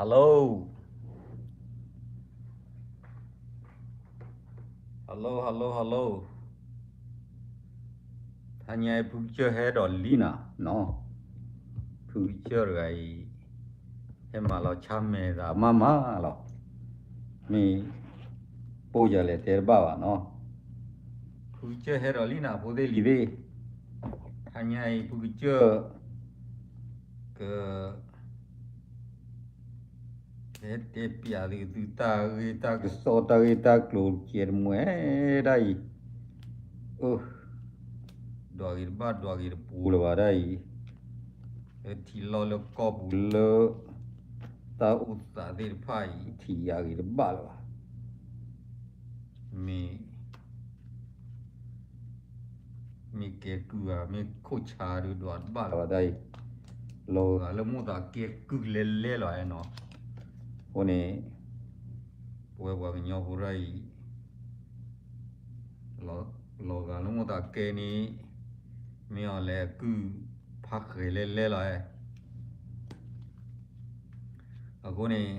Hello, hello, hello, hello. တနံၤအံၤဖုကစၢၢ်ဟဲဒီးလံနၤနီၤ, ဖုကစၢၢ်တဂၤအံၤ ဟဲမၤလီၤဆါမဲာ်သးမးမးလီၤ. မ့ၢ်ပိၢ်ယၤလဲၣ်တဲတဘၣ်ဘၣ်နီၤ. ဖုကစၢၢ်ဟဲဒီးလံနၤ ဖိသ့ၣ်လံၤသ့ၣ်, တနံၤအံၤဖုကစၢၢ် က ဟဲတဲပျးသုသုတၢ်ဂ့ၢ်တၢ်ကစီၣ် တၢ်ဂ့ၢ်တၢ်ကျိၤ ကဲတမှဲဒၣ်အံၤ, အၢ, ဒွးဂ့ၤတဘၣ်ဒွးဂ့ၤတပူၤလၢၤဘၣ်ဒၣ်အံၤ, လၢထံလီၢ်လၢကီၢ်ပူၤလၢ တၢ်အိၣ်သးသ့ၣ်တဖၣ်အံၤ ထံၣ်ယၤဂ့ၤတဘၣ်လၢၤဘၣ်. မ့ၢ် မ့ၢ်ကဲကုၢ်ဧါ မ့ၢ်ခိၣ်ဆါဒုးဒွးတဘၣ်လၢၤဘၣ်ဒၣ်အံၤ, လီၤဂာ်လၢမိၢ်သးကဲကုၢ်လဲၤလဲၤလီၤနီၤ. အဃိန့ၣ် ပဝဲပှၤကညီဖိရၢ်အံၤ လီၤဂာ်လၢမိၢ်သးကဲန့ၣ် မ့ၢ်အီၤလဲၤအကုၢ်ဖးဃဲၤလဲၤလဲၤလီၤ. အဃိန့ၣ်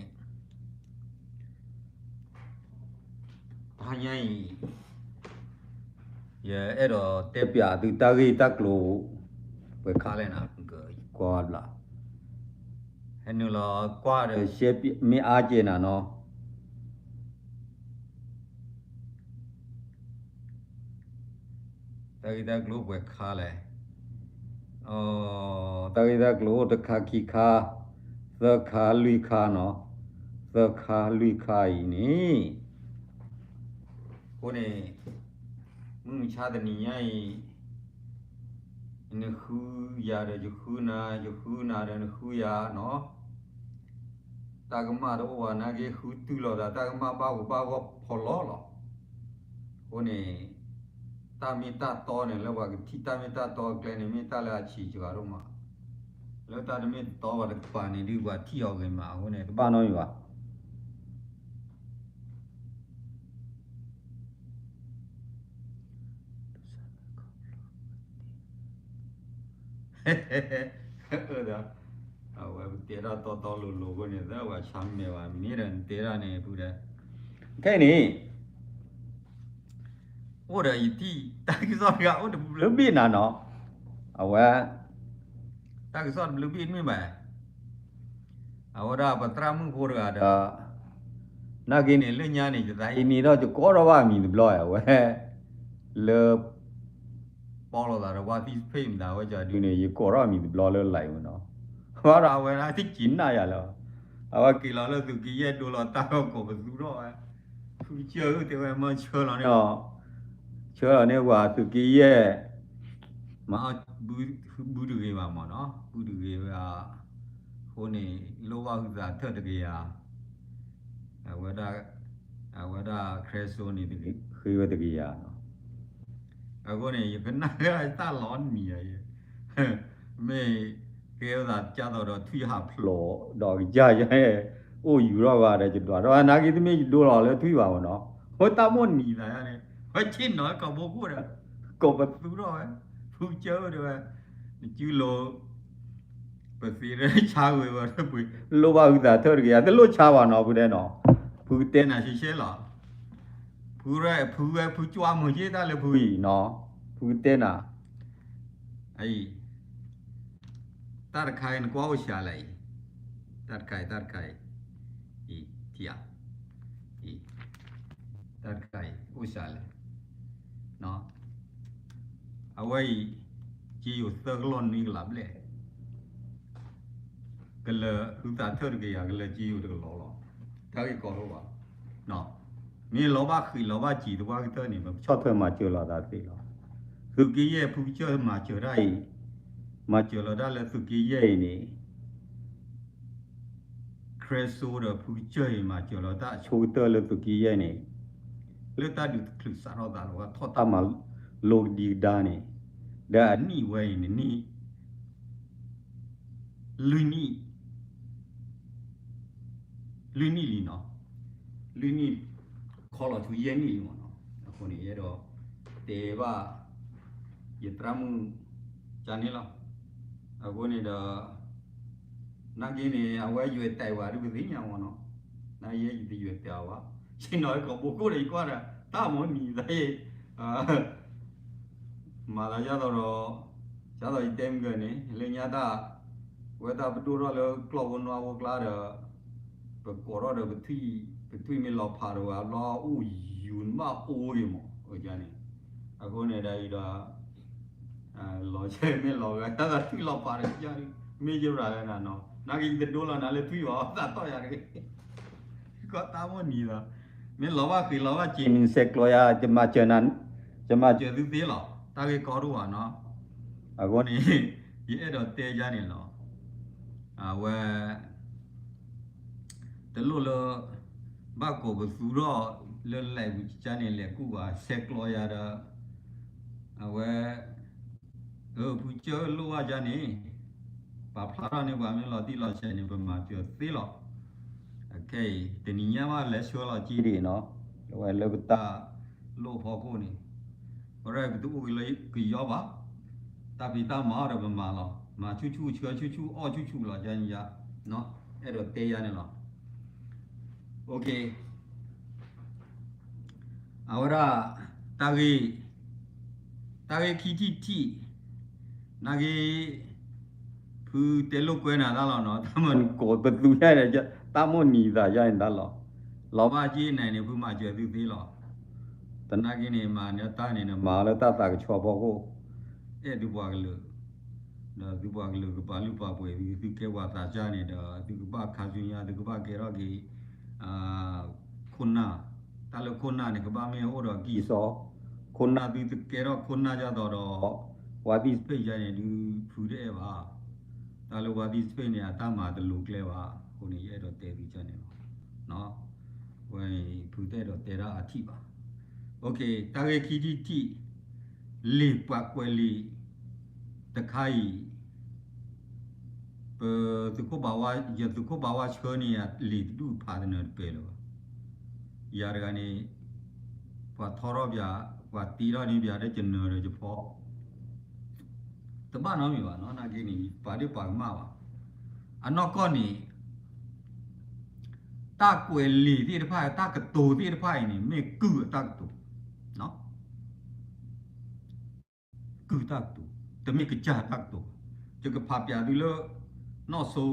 တနံၤအံၤ ယအဲၣ်ဒိးတဲပျးသုတၢ်ဂ့ၢ်တၢ်ကျိၤ ပှဲၤခါလဲၣ်နၤ ကွၢ်ဘျး, ဟဲနုာ်လီၤကွၢ်ဒီးရှဲမ့ၢ်အါကဲနၤနီၤ. တၢ်ဂ့ၢ်တၢ်ကျိၤပှဲၤခါလဲၣ်, တၢ်ဂ့ၢ်တၢ်ကျိၤအိၣ်တခါခံခါ သၢခါလွံၢ်ခါနီၤ, သၢခါလွံၢ်ခါအံၤန့ၣ် အဃိန့ၣ် မုၢ်မဆါတနံၤညါအံၤ နဃုယၤဒီးယဃုနၤ ယဃုနၤဒီးနဃုယၤနီၤ. တၢ်ကမၣ်တအိၣ်ဘၣ်နာ်က့ ဃုတုၤလီၤသး တၢ်ကမၣ်ဘၣ်ဂိၢ်ဘၣ်ဂီၢ်ဖီလီၤလီၤ. အဃိန့ၣ် တၢ်မ့ၢ်တၢ်တီန့ၣ် လၢပှၤကထံၣ်တၢ်မ့ၢ်တၢ်တီအကျဲန့ၣ် မ့ၢ်တၢ်လၢအဆံးစှၤဒိၣ်မး, လၢတၢ်တမ့ၢ်တတီဘၣ်တကပၤန့ၣ် ဒုးပှၤထံၣ်အီၤဂ့ၤမး အဃိန့ၣ် တဘၣ်နီတမံၤဘၣ်. အဝဲပတဲတၢ်တီတီလိၤလိၤအဃိန့ၣ် သၢဝဲဆါမဲာ်ဘၣ် မ့ၢ်ဒီးနတဲတၢ်န့ၣ် ဖုဒီး ခဲအံၤန့ၣ် အိၣ်ဒီးယထံၣ်တၢ်ကစီၣ်တဂၤအိၣ်တဘျုးဘ့ၣ်နၤနီၤ, အဝဲ တၢ်ကစီၣ်တဘျုးဘ့ၣ်မ့ၢ်ဘၣ် အဝဲဒၣ်ပသရၣ်မုၣ်ဖိတဂၤဒီး နာ်က့န့ၣ် လၢညါန့ၣ် ယသးအံၤန့ၣ်ဒီး ယကိးထီၣ်ဘၣ်အမံၤတဘျီ အဝဲ လၢ ပီၣ်လိာ်သးဒီးဝါသံဖ့ၣ်မတၤဝဲကဒုန့ၣ် ယကိးထီၣ်အမံၤတဘျီလၢ line မနီၤ, ဘၣ်ဒီးအဝဲဒၣ်တက့ၤနၣ်ယၤလၢၤ, အဝဲက့ၤလီၤလၢသုးက့ယဲၢ်ဒိလီၤတၢ်ဂီၤကိးပသူထီၣ်ဝဲ, ဖုကစၢၢ်ဧၢ တဲဝဲမၢဆၢလီၤန့ၣ်လီၤ, ဆၢလီၤန့ၢ်ပှၤသုးက့ယဲၢ် မၤ ဘုတဂ့ၤဘၣ်မနီၤ, ဘုတဂ့ၤဘၣ်, အဃိန့ၣ် လိၣ်ဘၣ်ဟုသးထၢၣ်တကယၤ, အဝဲဒၣ် အဝဲဒၣ် Crystal န့ၣ် ဃ့ဝဲတကယၤနီၤ, အဃိန့ၣ် ယကနၣ်တၢ်လီၤနံၤယၤ, မ့ၢ်ကဲဝဲသးကၢ်သိးဒီးထွံၣ်ဟးဖျိးဒီးကစၢ်ယဲ, အိၣ်ယူၤထီၣ်ဘၣ်ဒီး ယဒွးထီၣ်နာ်က့ တမ့ၢ်ယဒိလီၤလၢထွံၣ်ဘၣ်မနီၤ, ဝဲတၢ်မိၣ်နံၤသးယါန့ၣ် ဝဲဆ့ၣ်နီၤကိာ်ဘိခိၣ်ဒီး ကိးပသူထီၣ်ဝဲ, ဖုကစၢၢ်ဧၢ တဲဝဲ, နစုလိၤ ပသ့ၣ်ရၢဆါဝဲဝဲတပှ့ၤ လိၣ်ဘၣ်ဟုသးထၢၣ်တဂ့ၤ အတလိၣ်ဆါဘၣ်နီၤ ဖုဒဲနီၤ, ဖုကတဲနၤရှဲရှဲလီၤ, ဖုရဲ ဖုရဲ ဖုကၠွါမုၢ်ယ့ၣ်တၢ်လၢဖုအံၤနီၤ, ဖုကတဲနၤ, အံၤ တၢ်တခါအံၤနကွၢ်အိၣ်စှၤလဲၣ်အံၤ, တၢ်တခါအံၤ တၢ်တခါအံၤ, အံၤ ထံၣ်ဧါ, အံၤ တၢ်တခါအံၤ အိၣ်စှၤလဲၣ်, အဝဲအံၤ က့ယိၤသၢကလီၢ်နွံကလးဘျဲၣ် ကလၢာ်ဟုသးထၢၣ်တကယၤ ကလၢာ်က့ယိၤတကလီၢ်လီၤ, တၢ်ဂ့ၢ်ကီထီၣ်ဘၣ်, မ့ၢ်လီၤဘၣ်ဃံးလီၤဘၣ်စံာ်သပှၢ်ကတၢၢ်န့ၣ် ပဆီၣ်ထွဲမၤစၢၤလီၤသးသ့လီၤ, သုးက့ယဲၢ်ဖုကစၢၢ်မၤစၢၤတၢ်အံၤ, မၤစၢၤလီၤတၢ်လၢသုးက့ယဲၢ်အံၤန့ၣ် ခရၢစိဒီးဖုကစၢၢ်အံၤ မၤစၢၤလီၤတၢ်အဆိကတၢၢ်လၢသုးက့ယဲၢ်န့ၣ်, လၢတၢ်ဒုးတချုးစးထီၣ်သးလီၤ ထီၣ်တၢ်မၤလိကဒံကဒါန့ၣ်, ဒီးအနံၣ်ဝဲအံၤန့ၣ် နံၣ် လွံၢ်နံၣ် လွံၢ်နံၣ်လံနီၤ, လွံၢ်နံၣ် ခီလီၤဆူယဲၢ်နံၣ်လံမ့ၢ်နီၤ, အဃိန့ၣ် ယအဲၣ်ဒိးတဲဘၣ် ယသရၣ်မုၣ်ကန့ၣ်လီၤ, အဃိန့ၣ်ဒီး နာ်က့န့ၣ် အဝဲယွဲၢ်တဲာ်ဝဲဒုးပသ့ၣ်ညါမ့ၢ်နီၤ, နာ်က့ယတယွဲၢ်တဲာ်အီၤဘၣ်, ယနီၤကီၢ်ဘိခိၣ်ဒီးယကွၢ်ဒီး တၢ်မိၣ်နံၤသးယ့ၣ် မၤသးဒ်သိးဒီး ဒ်သိးယတဲမုၢ်ဂၢၢ်န့ၣ် လၢညါတၢ် ဝဲတၢ်ပဒိၣ်ထီၣ်လၢကျီၢ်ဖိနွါဖိကျါဒီး ပကိးထီၣ်ဒီး ပထွံၣ်မ့ၢ်လီၤဖးဒီးဝဲဘျီအိၣ်ယူၤနဘၣ်အိၣ်ဂ့ၤမး အန့ၣ် အဃိန့ၣ်ဒီးအံၤဒီး လီၤဆဲမ့ၢ်လီၤဂာ် တၢ်သးထွံၣ်လီၤဖးဒီး မ့ၢ်ယရၤလၢနၤနီၤ နာ်က့ယတဒိလီၤနၤလၢထွံၣ်ဘၣ် သးတီၢ်ယၤတဂ့ၤ ကီၢ်တၢ်မိၣ်နံၤလီၤ, မ့ၢ်လီၤဘၣ်ဃ့ၤလီၤဘၣ်စ့ၤန့ၣ် ဆဲးကျိးယၤ ယမၤစၢၤနၤ, ယမၤစၢၤသုသ့လီၤ, တၢ်ဂ့ၢ်ကီဒိၣ်ဘၣ်နီၤ, အဃိန့ၣ် ယအဲၣ်ဒိးတဲယၤန့ၣ်လီၤ, အဝဲ တလိၣ်လၢ ဘၣ်ကိးပသူထီၣ်လၢလဲၤဝံၤကန့ၣ် လဲၤကူၣ်ဘၣ် ဆဲးကျိးယၤဒီး အဝဲ အဖုကၢလိၣ်ဘၣ်ယၤန့ၣ် ပာ်ဖျါထီၣ်န့ၢ်ပှၤမ့ၢ်လီၤတံၢ်လီၤဆဲးန့ၣ် ပမၤစၢၤသ့လီၤ, အခဲအံၤ တနံၤညါဘၣ်လဲၤဆှၢလီၤက့ဒ်အံၤနီၤ, အဝဲလၢပတၢ်လိၣ်ဖီခိၣ်န့ၣ် အဝဲပတအိၣ်က့ၤလၢကယီဘၣ်, တၢ်ဖံးတၢ်မၤအီၤဒီးပမၤလီၤ, မၤဆူၣ်ဆူၣ်ဆှၢဆူၣ်ဆူၣ်အီၣ်ဆူၣ်ဆူၣ်လီၤ ယၤန့ၣ်ယၤ, အဲၣ်ဒိးတဲယၤန့ၣ်လီၤ, အဝဲဒၣ် တၢ်ဂ့ၢ် တၢ်ဂ့ၢ်ခံထံၣ်တထံၣ် နာ်က့ ဖုတဲလိာ်ကွဲနၤတၢ်လီၤနီၤ, တၢ်မၤနကိးပသူယါန့ၣ် တၢ်မိၣ်နံၤသးယါန့ၣ်တၢ်လီၤ, လီၤဘၣ်က့နၤန့ၣ် ဖုမၤစၢၤသုသ့လီၤ, တနာ်က့န့ၣ် မၤနတၢ်န့ၣ် နမၤလၢတၢ်သးကဆှီဖီခိၣ်, အဲၣ်သုပှၤကလုာ်, ဒီးသုပှၤကလုာ်ကပာ်လုၢ်ပာ်ပှ့ၤသု သုကဲပှၤသးစၢ်န့ၣ်ဒီး သုကဘၣ်ခါဆူညါ သုကဘၣ်ကဲထီၣ်က့ၤ ခိၣ်နၢ်, တၢ်လၢခိၣ်နၢ်န့ၣ် ကဘၣ်မ့ၢ်အိၣ်ဒီးကံၢ်စီ, ခိၣ်နၢ်သုတကဲထီၣ်ခိၣ်နၢ်ဒ်သိးဒီး ဝါသံၣ်စပ့းယါန့ၣ် ဒုးဖုတအဲၣ်ဘၣ်, တၢ်လၢဝါသံၣ်စပ့းန့ၣ် အတၢ်မၤတလိၤကျဲဘၣ်, အဃိန့ၣ် ယအဲၣ်ဒိးတဲသုန့ၣ်လီၤ, ဝဲဖုတအဲၣ်ဒိးတဲဒၣ်အထံၣ်ဘၣ်, တၢ်ဂ့ၢ်ခံထံၣ်တထံၣ်, လံာ်ပှၤကွဲးလံာ် တခါအံၤ ပသုးခိၣ်ဘၣ်ဝါ ယသုးခိၣ်ဘၣ်ဝါဆှၢန့ၢ်ယၤလံာ်တဒူၣ်ဖးတနၢၤတပှဲၤလၢၤဘၣ်, ယၤတဂၤန့ၣ် ပှၤထီထီၣ်ပၠး, ပှၤတ့ထီၣ်န့ၢ်ပၠးဒီးကနၢၤဒီးကဖီ, တဘၣ်နီတမံၤဘၣ်နီၤ, နာ်က့န့ၣ် ပှၤဒ့ၣ်ပှၤကမၣ်ဘၣ်, အနီၢ်ကီၢ်န့ၣ် တၢ်ကွဲးလံာ်သ့ၣ်တဖၣ် တၢ်ကတိၤသ့ၣ်တဖၣ်အံၤန့ၣ် မ့ၢ်ကုၢ်အတၢ်ကတိၤ ကုၢ်တၢ်ကတိၤ, တမ့ၢ်ကစၢ်တၢ်ကတိၤ, ယကဖးပၠးသုလၢ နီၣ်စိ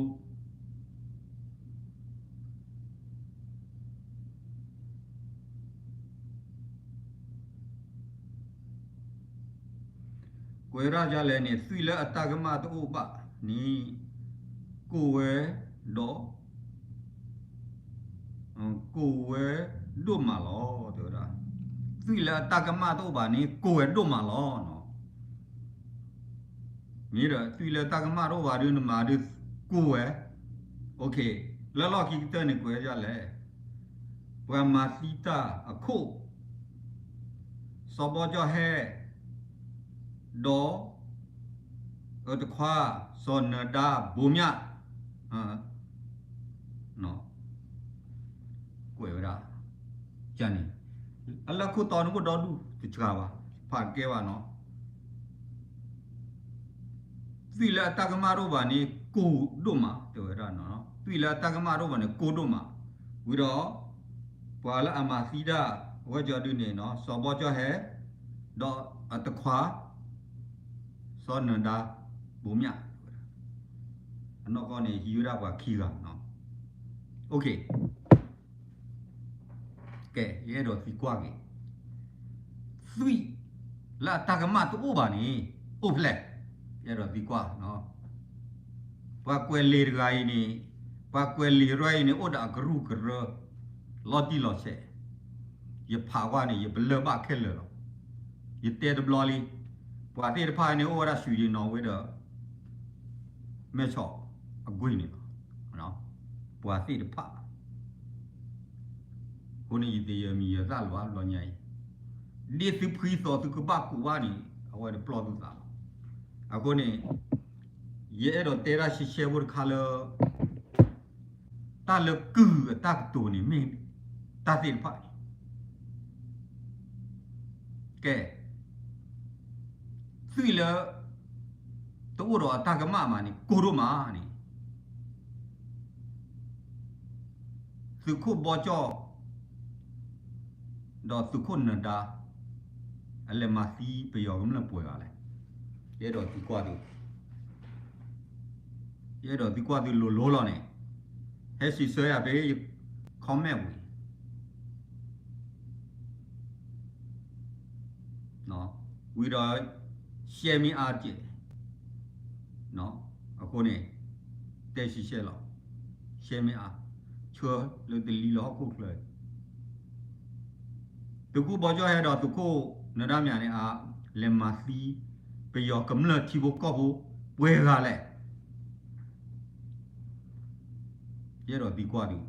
ကွဲးဒၣ်ဒ်လဲၣ်န့ၣ် သွံၣ်လၢအတၢ်ကမၣ်တအိၣ်ဘၣ်န့ၣ် ကိၢ်ဝဲဒီး ကိၢ်ဝဲဒိၣ်မးလီၤ တဲဝဲဒၣ်, သွံၣ်လၢအတၢ်ကမၣ်တအိၣ်ဘၣ်န့ၣ် ကိၢ်ဝဲဒိၣ်မးလီၤနီၤ, မ့ၢ်ဒီး သွံၣ်လၢတၢ်ကမၣ်တအိၣ်ဘၣ်ဒုး နမၤဒုး ကိၢ်ဝဲ, လၢလီၢ်ခံကတၢၢ်န့ၣ် ကွဲးဒ်လဲၣ်, ပှၤမၤသံတၢ်အခိၣ် စီၤဘီကၠီၣ်ဟဲ ဒီး အတခွါ စီၤနၢၤဒါ ဘိမၠး ကွဲးဝဲဒၣ် န့ၣ် အလၢခိၣ်တီန့ၣ်အိၣ်ဒီဒူၣ်တစှၤဘၣ် ဖးကဲဘၣ်နီၤ, သွံၣ်လၢအတၢ်ကမၣ်တအိၣ်ဘၣ်န့ၣ် ကိၢ်ဒိၣ်မး တဲဝဲဒၣ်နီၤ, သွံၣ်လၢအတၢ်ကမၣ်တအိၣ်ဘၣ်န့ၣ် ကိၢ်ဒိၣ်မး, ဝံၤဒီး ပှၤလၢအမၤသံတၢ် အဝဲကၠီဒုန့ၣ်နီၤ စီၤဘီကၠီၣ်ဟဲ ဒီးအတခွါ စီၤနၢၤဒါ ဘိမၠး အနီၢ်ကီၢ်န့ၣ် ဟံးဝဲဒၣ်ပှၤခံဂၤနီၤ, ကဲ ယအဲၣ်ဒိးသံကွၢ်က့ၤ သွံၣ်လၢအတၢ်ကမၣ်တအိၣ်ဘၣ်န့ၣ် အိၣ်ဖျဲၣ်, ယအဲၣ်ဒိးသံကွၢ် ပှၤကွဲးလံာ်တဂၤအံၤန့ၣ်, ပှၤကွဲးလံာ်တဂၤအံၤန့ၣ် အိၣ်ဒီးအကရူၢ်ကရၢ လီၤတံၢ်လီၤဆဲး, ယဖးကွၢ်န့ၣ် ယပလၢၢ်ဘၣ်ခဲလၢာ်လီၤ. ယတဲတဘျီလံ, ပှၤသ့ၣ်တဖၣ်န့ၣ် အိၣ်ဝဲဒၣ် Sweden နီၣ်ဝ့ဒီး မဲၢ်ဆီးအကွ့ၢ်န့ၣ်လီၤ. ပှၤသ့ၣ်တဖၣ် အဃိန့ၣ် ယတယၢၤမံၤယၢၤသၣ်လၢၤဘၣ် ဘျီညါအံၤ, ဒ်သုဖှံသီသုကဘၣ်ကူးဘၣ်န့ၣ် အဝဲတပျီၢ်သုသးလီၤ. အဃိန့ၣ် ယအဲၣ်ဒိးတဲတၢ်ရှဲရှဲဖိတခါလၢ တၢ်လၢကုၢ်အတၢ်ကတိၤန့ၣ် မ့ၢ်တၢ်သ့ၣ်တဖၣ်န့ၣ် ကဲ သွံၣ်လၢ တအိၣ်ဒီးအတၢ်ကမၣ်မးန့ၣ် ကိၢ်ဒိၣ်မးန့ၣ် သုးခိၣ်ဘီကၠီၣ် ဒီးသုးခိၣ်နဒါ အလဲၤမၤသံပယီၤကမျၢၢ်ပှဲၤဂၤလဲၣ်. ယအဲၣ်ဒိးသံကွၢ်သု, ယအဲၣ်ဒိးသံကွၢ်သုလိၤလိၤလီၤန့ၣ်, ဟဲစံးဆၢယၤဖဲ comment ပူၤ ဝံၤဒီး ရှဲမ့ၢ်အါတက့ၢ်, အဃိန့ၣ် တဲရှဲရှဲလီၤ, ရှဲမ့ၢ်အါ, ဆှၢလၢတလံလၢဟီၣ်ခိၣ်ချၢ, သုးခိၣ်ဘီကၠီၣ်ဟဲဒီးသုးခိၣ်နဒါမၠးန့ၣ် အလဲၤမၤသံ ပယီၤကမျၢၢ်ထံဖိကီၢ်ဖိပှဲၤဂၤလဲၣ်. ယအဲၣ်ဒိးသံကွၢ်သု,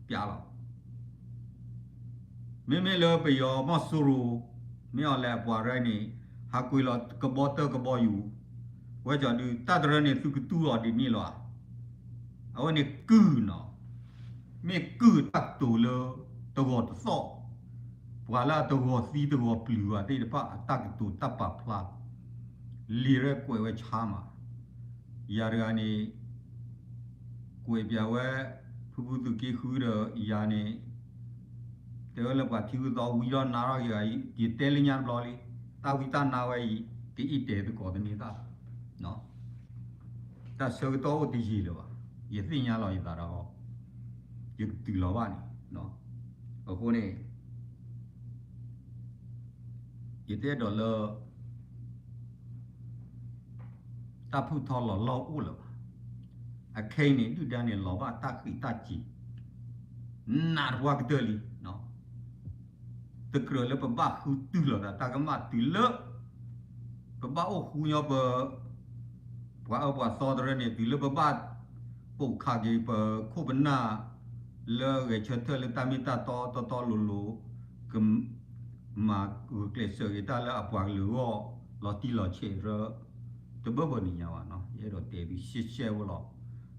ပျးလီၤ. မ့မ့ၢ်လၢပယီၤမီၢ်စိရိၤ မ့ၢ်အီၤလဲၤအပှၤရဲန့ၣ် ဟးကွံာ်လီၤကဘီတၢၢ်ကဘီယူၤ, ဝဲကၠီဒုး တၢ်တရၢန့ၣ် သုကတူၢ်အီၤဒ်န့ၣ်လီၤဧါ. အဝဲန့ၣ်ကုၢ်နီၤ, မ့ၢ်ကုၢ်တၢ်ကတိၤလၢတဂီၤတသီၣ်, ပှၤလၢအတဂီၤသံတဂီၤပျုၤဘၣ်သ့ၣ်တဖၣ်အတၢ်ကတိၤတၢ်ပာ်ဖျါ လံာ်ရဲၣ်ကွဲးဝဲဆါမး, ယၤတဂၤန့ၣ် ကွဲးပျးဝဲ ဖုဖုသုးက့ဃုဒီးယၤန့ၣ် တဲဝဲလၢပှၤထံဂုၤသီဝံၤဒီးနါထီၣ်က့ၤဂၤအံၤ ယတဲလၢညါတဘျီလံ, တၢ်ဝံတၢ်နါဝဲအံၤ ကအ့ၣ်တဲသကိးတန့ၢ်သၣ်, တၢ်ဆၢကတီၢ်အိၣ်တယံာ်လၢၤဘၣ်, ယသ့ၣ်ညါလီၤယသးဒီး ယကတုၤလီၤဘၣ်န့ၣ်, အဃိန့ၣ် ယတအဲၣ်ဒိးလၢ တၢ်ဖုၣ်ထီလီၤလီၢ်အိၣ်လၢၤဘၣ်. အခဲအံၤန့ၣ် ဒုၣ်ဒါန့ၣ်လီၤဘၣ်တၢ်ဃံးတၢ်စ့ၤ နးတပှၢ်ကတၢၢ်လံ, တကြၢးလၢပဘၣ်ဃုတုၤလီၤသး တၢ်ကမၣ်တုၤလၢ ပဘၣ်အိၣ်ဃူညီပ ပှၤအၢပှၤသီတရၢန့ၣ် တုၤလၢပဘၣ်ပိာ်ခးက့ၤပခိၣ်ပနၢ် လၢဂဲၤဆၢထၢၣ်လၢတၢ်မ့ၢ်တၢ်တီတီတီလိၤလိၤ က မၤဂုာ်ကျဲးစၢးက့ၤတၢ်လၢအပှၤကလုာ်အဂီၢ် လီၤတံၢ်လီၤဆဲးရၢ တဘၢဘၢန့ၣ်ညါဘၣ်နီၤ. ယအဲၣ်ဒိးတဲသုရှဲရှဲဖိလီၤ.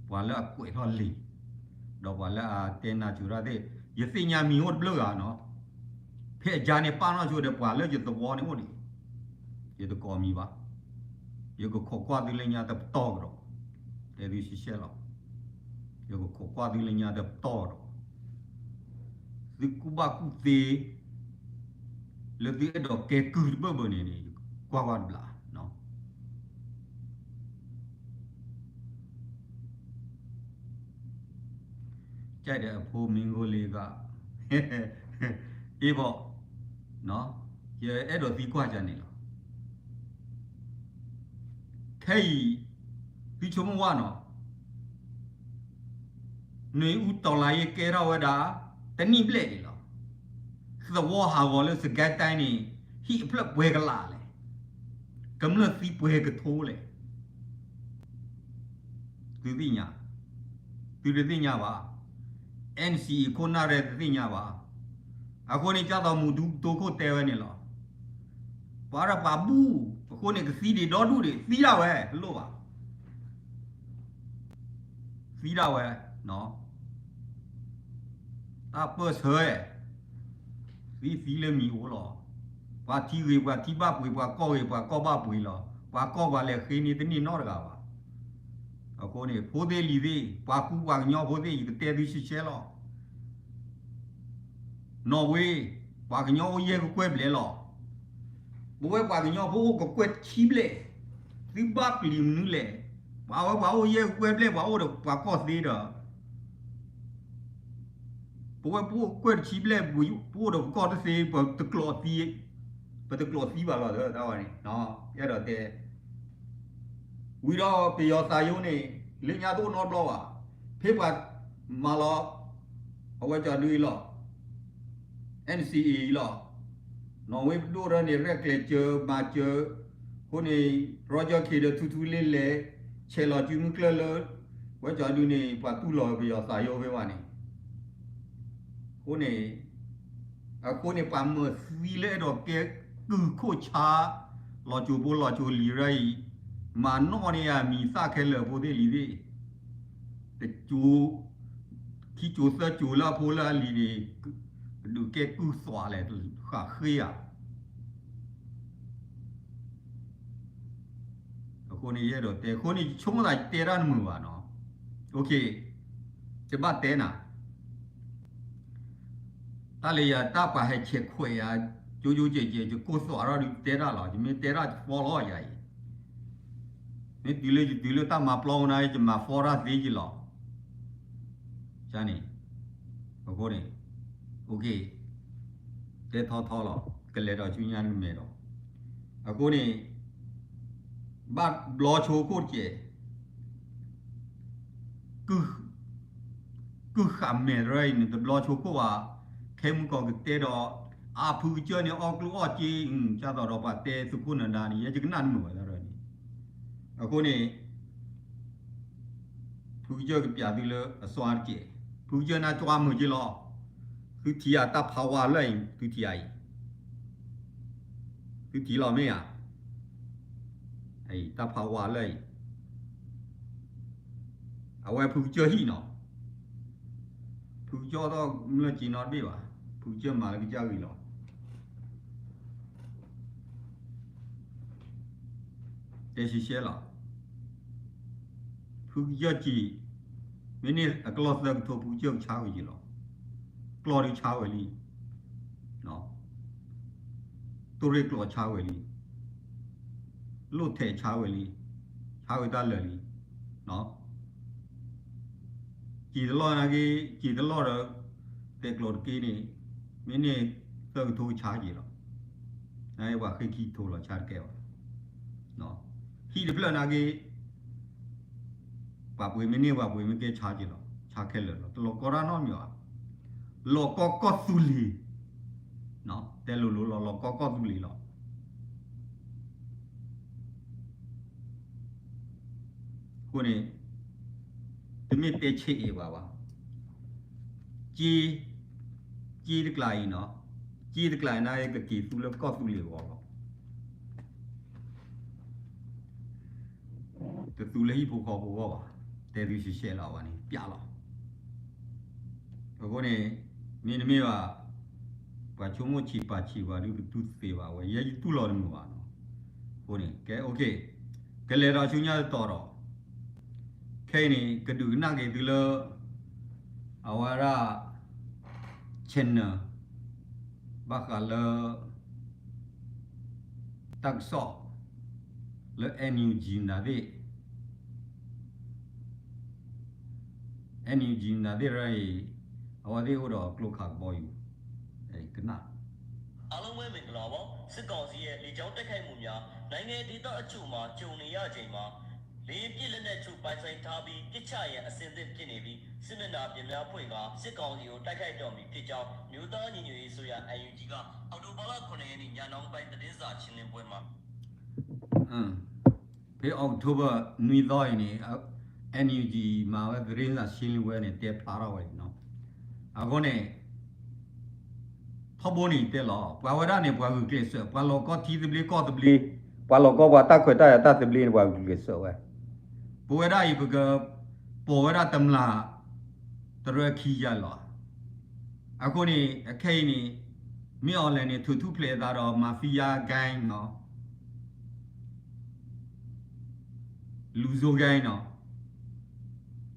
ပှၤလၢအကွဲးထီၣ်လံာ် ဒီးပှၤလၢအတဲနၤစၢၤတၢ်သ့ၣ် ယသ့ၣ်ညါမံၤအိၣ်တဘျုးဂၤနီၤ. ဖဲအယါန့ၣ်ပာ်နီၣ်ဆိဒီးပှၤလၢယသဝီန့ၣ်အိၣ်ဒံး, ယတကိးမံၤဘၣ်. ယကခိးကွၢ်သုလၢညါတပတီၢ်ကဒီး, တဲသုရှဲရှဲလီၤ. ယကခိးကွၢ်သုလၢညါတပတီၢ်ကဒီး သုကူၣ်ဘၣ်ကူၣ်သ့ လၢသုအဲၣ်ဒိးကဲကုၢ်တဘၢဘၢန့ၣ်န့ၣ် ကွၢ်ကွၢ်တဘျီနီၤ. ကဲဒီးအဖိမ့ၢ်ဂိၢ်လံဂၤ အ့ၣ်ဘီ ယအဲၣ်ဒိးသံကွၢ်ကန့ၣ်လီၤ. ခဲအံၤ သုဆိကမိၣ်ဝဲနီၤ နွေဦးတော်လှန်ရေးကဲထီၣ်ဝဲဒၣ် တနံၣ်ဘျဲၣ်န့ၣ်လီၤ. သဝီဟးဂီၤလၢ စစ်ကိုင်းတိုင်း န့ၣ် ဟံၣ်အဖျၢၣ်ပှဲၤကလးလဲၣ်, ကမျၢၢ်သံပှဲၤကထိလဲၣ်, သုသ့ၣ်ညါ, သုတသ့ၣ်ညါဘၣ်. NCA ခိၣ်နၢ်ရဲၣ်တသ့ၣ်ညါဘၣ်. အဃိန့ၣ် ကၢ်သိးမူးတူတိခိၣ်တဲဝဲန့ၣ်လီၤ. ပှၤဒီးပှၤဘူၣ် အဃိန့ၣ် ကသံဒံးဒီဒူၣ်ဒံး သံဒၣ်ဝဲ တလိၣ်ဘၣ် သံဒၣ်ဝဲ, တၢ်ပၢၢ်ဆၢ, သံသံလၢမံၤအိၣ်လီၤ. ပှၤထံဂ့ၤ ပှၤထံဘၣ်ပှ့ၤ, ပှၤကီၢ်ဂ့ၤ ပှၤကီၢ်ဘၣ်ပှ့ၤလီၤ. ပှၤကီၢ်ပှၤလဲၤဃ့န့ၢ်တန့ၢ်နီတဂၤဘၣ်. အဃိန့ၣ် ဖိသ့ၣ်လံၤသ့ၣ်, ပှၤကူပှၤကညီဖိသ့ၣ် ယကတဲသုရှဲရှဲလီၤ. နီၣ်ဝ့ ပှၤကညီအိၣ်ယဲၢ်ကကွဲၢ်ဘျဲၣ်လီၤ. ပဝဲပှၤကညီဖိအိၣ်ကကွဲၢ်တဆံဘျဲၣ်, သုဘၣ်ပျံၤမနုၤလဲၣ်. ပှၤဝဲပှၤအိၣ်ယဲၢ်ကကွဲၢ်ဘျဲၣ် ပှၤအိၣ်ဒီးပှၤကီၢ်သ့ဒီး ပဝဲပအိၣ်ကွဲၢ်တဆံဘျဲၣ် ပအိၣ်ဒီးပကီၢ်တသ့ ပတကျိးသံ, ပတကျိးသံဘၣ်လီၤ. တၢ်ဝဲန့ၣ် အဲၣ်ဒိးတဲ ဝံၤဒီးပယီၤသးယိန့ၣ် လၢညါတအိၣ်နီတဘျီဘၣ်. ဖဲပှၤမၤလီၤ အဝဲကၠီဒုအံၤလီၤ NCA အံၤလီၤ. နီၣ်ဝ့ပဒိၣ်ရဲၣ်န့ၣ် ရဲၣ်ကျဲၤစၢၤမၤစၢၤ, အဃိန့ၣ် Roger Khin ဒီး ထူထူလ့လဲၣ် ဆဲးလီၤစုမုၢ်ကျၢၢ်လၢ ဝဲကၠီဒုန့ၣ် ပှၤတူၢ်လီၤပယီၤသးယိဖဲဘၣ်န့ၣ် အဃိန့ၣ် အဃိန့ၣ် ပှၤမၢသံလၢအဲၣ်ဒိးကဲကုၢ်ခိၣ်ဆါ လီၤစိၤဖိလီၤစိၤလံၤရၢအံၤ မၤနီၣ်န့ၢ်ယမံၤသၣ်ခဲလၢာ်ဖိသ့ၣ်လံၤသ့ၣ်, တစိၤ ခံစိၤသၢစိၤလၢအဖိလၢအလံၤန့ၣ် ကဒုးကဲကုၢ်သွးလဲၣ် ဃးဃ့ဧါ. အဃိန့ၣ် ယအဲၣ်ဒိးတဲ အဃိန့ၣ် ယဆိကမိၣ်သးယတဲတၢ်တမုာ်ဘၣ်နီၤ. တဘၣ်တဲနၤ, တၢ်လၢယၤတၢ်ပှၤဟဲဆဲးခွဲးယၤ ကၠိကၠိကဲးကဲး ယကိၢ်သွးထီၣ်ဒုးတဲတၢ်လီၤ. ယမ့ၢ်တဲတၢ်ယ follow ယၤအံၤ, မ့ၢ်တုၤလၢယတုၤလၢတၢ်မၤပျီဝဲနၤ ယမၤ follow တၢ်သ့ယလီၤ. န့ၣ်, အဃိန့ၣ်, အိၣ်က့ၤ, တဲထီထီလီၤ, ကလဲၤဒီးဆူညါနမဲာ်ဒီး, အဃိန့ၣ် ဘၣ်ဘျီဆိခိၣ်တက့ၢ်. ကုၢ်ဃာ်မဲာ်တရၢအံၤန့ၣ် တဘျီဆိခိၣ်ဘၣ်, ခဲမုၢ်ကီၢ်ကတဲဒီး, အဖုကစၢၢ်န့ၣ် အီၣ်ကျိၣ်အီၣ်စ့, ကၢ်သိးဒီးပှၤတဲသုးခိၣ်နၢၤဒါန့ၣ် ယဲယကနၣ်တမုာ်ဝဲဒၣ်န့ၣ်, အဃိန့ၣ် ဖုကစၢၢ်ကပျးသုလၢအစွါတက့ၢ်. ဖုကစၢၢ်နၢ်ကွၢ်မုာ်က့လီၤ. သုထံၣ်အတၢ်ဖးဝါလၢအံၤ, သုထံၣ်အံၤ, သုထံၣ်လီၤမ့ၢ်ဧါ. တၢ်ဖးဝါလၢအံၤ, အဝဲဖုကစၢၢ်ဟံၣ်နီၤ, ဖုကစၢၢ်ထီၣ်မုၢ်လၢ်က့နီတဘ့ၣ်ဘၣ်, ဖုကစၢၢ်မၤလၢကစၢ်ဂ့ၤလီၤ. တဲရှဲရှဲလီၤ. ဖုကစၢၢ်စံး, မ့ၢ်န့ၢ်အကျီၢ်သၢကထိ ဖုကစၢၢ်ကဆါဝဲယံၤလီၤ. ကျီၢ်ဒုးဆါဝဲလံ, တိၢ်ရ့ၣ်ကျိာ်ဆါဝဲလံ, လိၣ်ထဲးဆါဝဲလံ, ဆါဝဲတၢ်လၢာ်လံ. စံးတလီၢ်နာ်က့, စံးတလီၢ်ဒီး တဲကျိာ်တက့ၢ်န့ၣ်, မ့ၢ်န့ၢ်သၢကထိကဆါက့ၤလီၤ. နပှၤဃ့ခံကထိလီၤ ဆါတကဲဘၣ်. ဟံၣ်တဖျၢၣ်နာ်က့, ပှၤပှ့ၤမ့ၢ်န့ၢ် ပှၤပှ့ၤမ့ၢ်ကဲဆါက့ၤလီၤ, ဆါခဲလၢာ်လီၤ. တလီၤကီတၢ်နီတမံၤဘၣ်. လီၤကီကီၢ်သူလ့ၤ, တဲလိၤလိၤလီၤ, လီၤကီကီၢ်သူလ့ၤလီၤ. အဃိန့ၣ်, တမ့ၢ်တဲဆံးအ့ၣ်ဘၣ်ဘၣ်. က့, က့တကျးအံၤနီၤ, က့တကျးအံၤန့ၣ် ကက့ၤသူလၢကီၢ်သူလ့ၤအဂီၢ်လီၤ. တသူလၢဟံၣ်ဖိဃီဖိအဂီၢ်ဘၣ်, တဲသုရှဲရှဲလီၤဘၣ်န့ၣ် ပျးလီၤ. အဃိန့ၣ်, မ့တမ့ၢ်ဘၣ်, ပှၤဆိကမိၣ်ဆံးပာ်ဆံးဘၣ်ဒုး ပတူၢ်သ့ဘၣ်ဝဲ, ယဲယတူၢ်လီၤတမုာ်ဘၣ်နီၤ. အဃိန့ၣ်, ကဲ, ကလဲၤဒီးဆူညါတတီၤဒီး, ခဲအံၤန့ၣ် ကဒုးကနၣ်က့ၤသုလၢ အဝဲဒၣ် channel ဘၣ်ဃးလၢ တၢ်ကစီၣ် လၢ NUG နၤသ့ၣ်, NUG နၤသ့ၣ်ရၢအံၤ, အဝဲသ့ၣ်အိၣ်ဒီးကျိခးကဘီယူၤ, ကနၣ် အားလုံးပဲမင်္ဂလာပါ။ စစ်ကောင်စီရဲ့လေကြောင်းတိုက်ခိုက်မှုများ နိုင်ငံဒေသအချို့မှာ ကြုံနေရချိန်မှာ လေယာဉ်ပစ်လက်နက်ချို့ ပိုင်ဆိုင်ထားပြီး ပစ်ချရန်အဆင်သင့်ဖြစ်နေပြီး စစ်မျက်နှာပြင်များဖွင့်ကာ စစ်ကောင်စီကို တိုက်ခိုက်တော့မည်ဖြစ်ကြောင်း မျိုးသားညီညွတ်ရေးအစိုးရ NUG က အောက်တိုဘာလ ခုနစ်ရက်နေ့ ညနှောင်းပိုင်းသတင်းစာရှင်းလင်းပွဲမှာ ဖဲ October နွံသီအံၤန့ၣ် NUG မၤဝဲ သတင်းစာရှင်းလင်းပွဲန့ၣ် တဲဖျါထီၣ်ဝဲန့ၣ်နီၤ. အဃိန့ၣ် ထီဘိန့ၣ်တဲလီၤ, ပှၤဝဲဒၣ်န့ၣ် ပှၤဂုာ်ကျဲးစၢး, ပှၤလီၤကီထံသဘျ့ကီၢ်သဘျ့, ပှၤလီၤကီပှၤတၢ်ခွဲးတၢ်ယာ်တၢ်သဘျ့န့ၣ် ပှၤဂုာ်ကျဲးစၢးဝဲ. ပဝဲဒၣ်အံၤ ပကပိာ်ဝဲဒၣ်တမျၢ်တရၢခံယၤလီၤ. အဃိန့ၣ် အခဲအံၤန့ၣ် မ့ၢ်အီၤလဲၣ်န့ၣ် ထုးထူၣ်ဖျဲးအသးဒီး mafia gang နီၤ လူဆိုး gang နီၤ,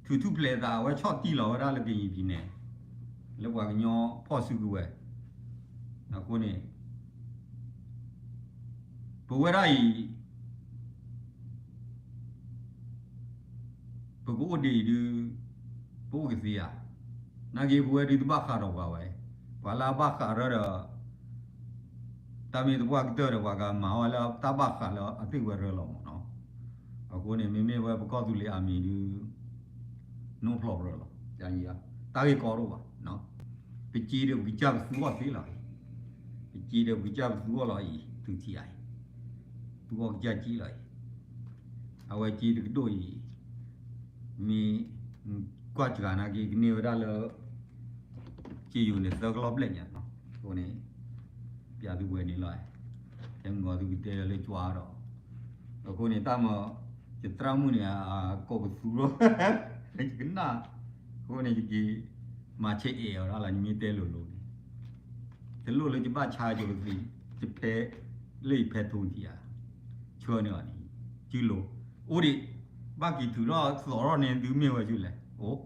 ထုးထူၣ်ဖျဲးအသး အဝဲဆီၣ်တံၢ်လီၤဝဲဒၣ်လၢကရင်ပြည်နယ်, လၢပှၤကညီဖီၣ်စုကဝဲၤ, အဃိန့ၣ် ပဝဲဒၣ်အံၤ ပကအိၣ်ဒံးအံၤဒုး ပအိၣ်ကသ့ဧါ. နာ်က့ ပဝဲဒုးတဘၣ်ဃးဒီးပှၤဝဲ, ပှၤလၢအဘၣ်ဃးရၢဒီး တၢ်မ့ၢ်သပှၢ်ကတၢၢ်ဒီး ပှၤကမၤဝဲလၢတၢ်ဘၣ်ဃးလၢအသ့ၣ်ဝဲရၢလီၤမးနီၤ. အဃိန့ၣ် မ့မ့ၢ်ဝဲပကီၢ်သူလ့ၤအမံၤဒုး နိဖျီၣ်ရၢလီၤ. တၢ်ဂ့ၢ်ကီဒိၣ်ဘၣ်, ပစ့ဒီးပကစၢ်ပသူအီၤသ့လီၤ. ပစ့ဒီးပကစၢ်ပသူအီၤလီၤအံၤ သုထံၣ်အံၤ, သူအီၤကစၢ်စ့လီၤအံၤ, အဝဲစ့တကဒိၣ်အံၤ မ့ၢ်ကွၢ်စှၤနာ်က့ ကန့ၢ်ဝဲဒၣ်လၢ စ့ယိၤန့ၣ်သၢကလီၢ်ဘျဲၣ်ညါနီၤ. အဃိန့ၣ် ပျးသုဝဲန့ၣ်လီၤ. ခဲမုၢ်ဂီၤသုကတဲလၢကွၢ်ဒီး, အဃိန့ၣ် တၢ်မၤ ယသရၣ်မုၣ်န့ၣ် အကိးပသူလီၤ, ယကနၣ်, အဃိန့ၣ် ယက့ၤမၤဆဲးအဲၣ်အီၤဒၣ်လီၤ ယမ့ၢ်တဲလိၤလိၤန့ၣ်, တလိၣ်လၢယဘၣ်ဆါယကသ့, ယဖဲလၢယဖဲထိထံဧါ, ဆှၢန့ၢ်အီၤန့ၣ်, စုလိၤ, အိၣ်ဒံး, ဘၣ်က့ၤထုးထီၣ်သီထီၣ်န့ၢ်သုမ့ၢ်ဝဲစုလဲၣ်, အိၣ်,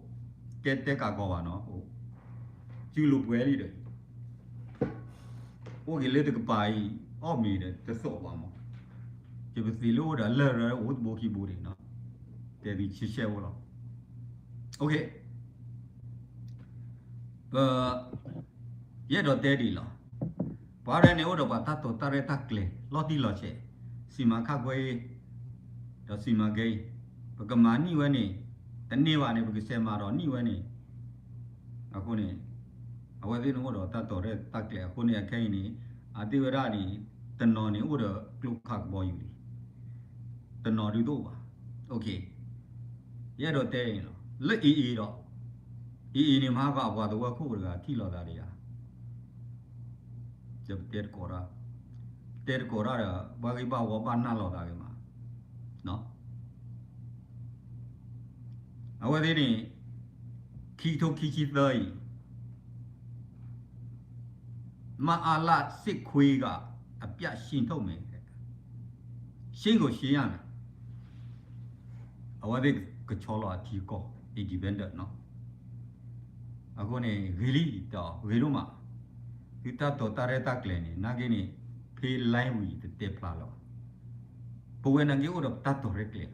ကဲတဲကးကီးဘၣ်နီၤ, အိၣ်, စုလိၤပှဲၤလံဒီး, အိၣ်က့ၤလၢတကပၤအံၤ အီၣ်မ့ၤဒီးတသိးဘၣ်မး, ယပသံးလၢအိၣ်ဒီးလၢၢ်ရၢအိၣ်တဘိခံဘိန့ၣ်နီၤ, တဲသုဆံဆဲအိၣ်လီၤ. ပ ယအဲၣ်ဒိးတဲဒ်အံၤလီၤ. ပှၤရဲၣ်န့ၣ်အိၣ်ဒီးပှၤတၢ်တိာ်တၢ်ရဲၣ်တၢ်ကျဲၤ လီၤတံၢ်လီၤဆဲး, စံးမၤခၣ်ခွဲ ဒီးစံးမၤကဲ, ပကမၤနံၣ်ဝဲန့ၣ် တန့ၢ်ဘၣ်န့ၣ် ပကစဲးမၤဒီးနံၣ်ဝဲန့ၣ်, အဃိန့ၣ် အဝဲသ့ၣ်န့ၣ်အိၣ်ဒီးတၢ်တိာ်ရဲၣ်တၢ်ကျဲၤ အဃိန့ၣ် အခဲအံၤန့ၣ် အသ့ၣ်ဝဲဒၣ်န့ၣ် တနီၤန့ၣ်အိၣ်ဒီးကျိခးကဘီယူၤလံ, တနီၤဒုးတအိၣ်ဘၣ်. ယအဲၣ်ဒိးတဲအံၤလီၤ. လၢ AA ဒီး AA န့ၣ် မဟါကီအပှၤသဝီခိၣ်တဂၤထံၣ်လိာ်သးဒီးယၤ, ယပတဲတကိးတၢ်, တဲတကိးတၢ်ဒီး ဘၣ်ဂ့ၢ်ဘၣ်ဝီဘၣ်နၢ်လိာ်သးဂ့ၤမး. အဝဲသ့ၣ်န့ၣ် ခံကထိခံဆံသၢအံၤ မအလ စစ်ခွေးက အပြတ်ရှင်းထုတ်မယ်, ရှင်းကိုရှင်းရမယ်. အဝဲသ့ၣ်ကဆီလီၤအထံအကီၢ် independent နီၤ. အဃိန့ၣ် ဂ့ၤလံတၢ်အီၤ ဂ့ၤဒိၣ်မး, သုတၢ်တိာ်တၢ်ရဲၣ်တၢ်ကျဲၤန့ၣ် နာ်က့န့ၣ် ဖဲ line ဝံၤတတဲဖျါလၢၤဘၣ်. ပဝဲနာ်က့အိၣ်ဒီးပတၢ်တိာ်ရဲၣ်ကျဲၤလီၤ.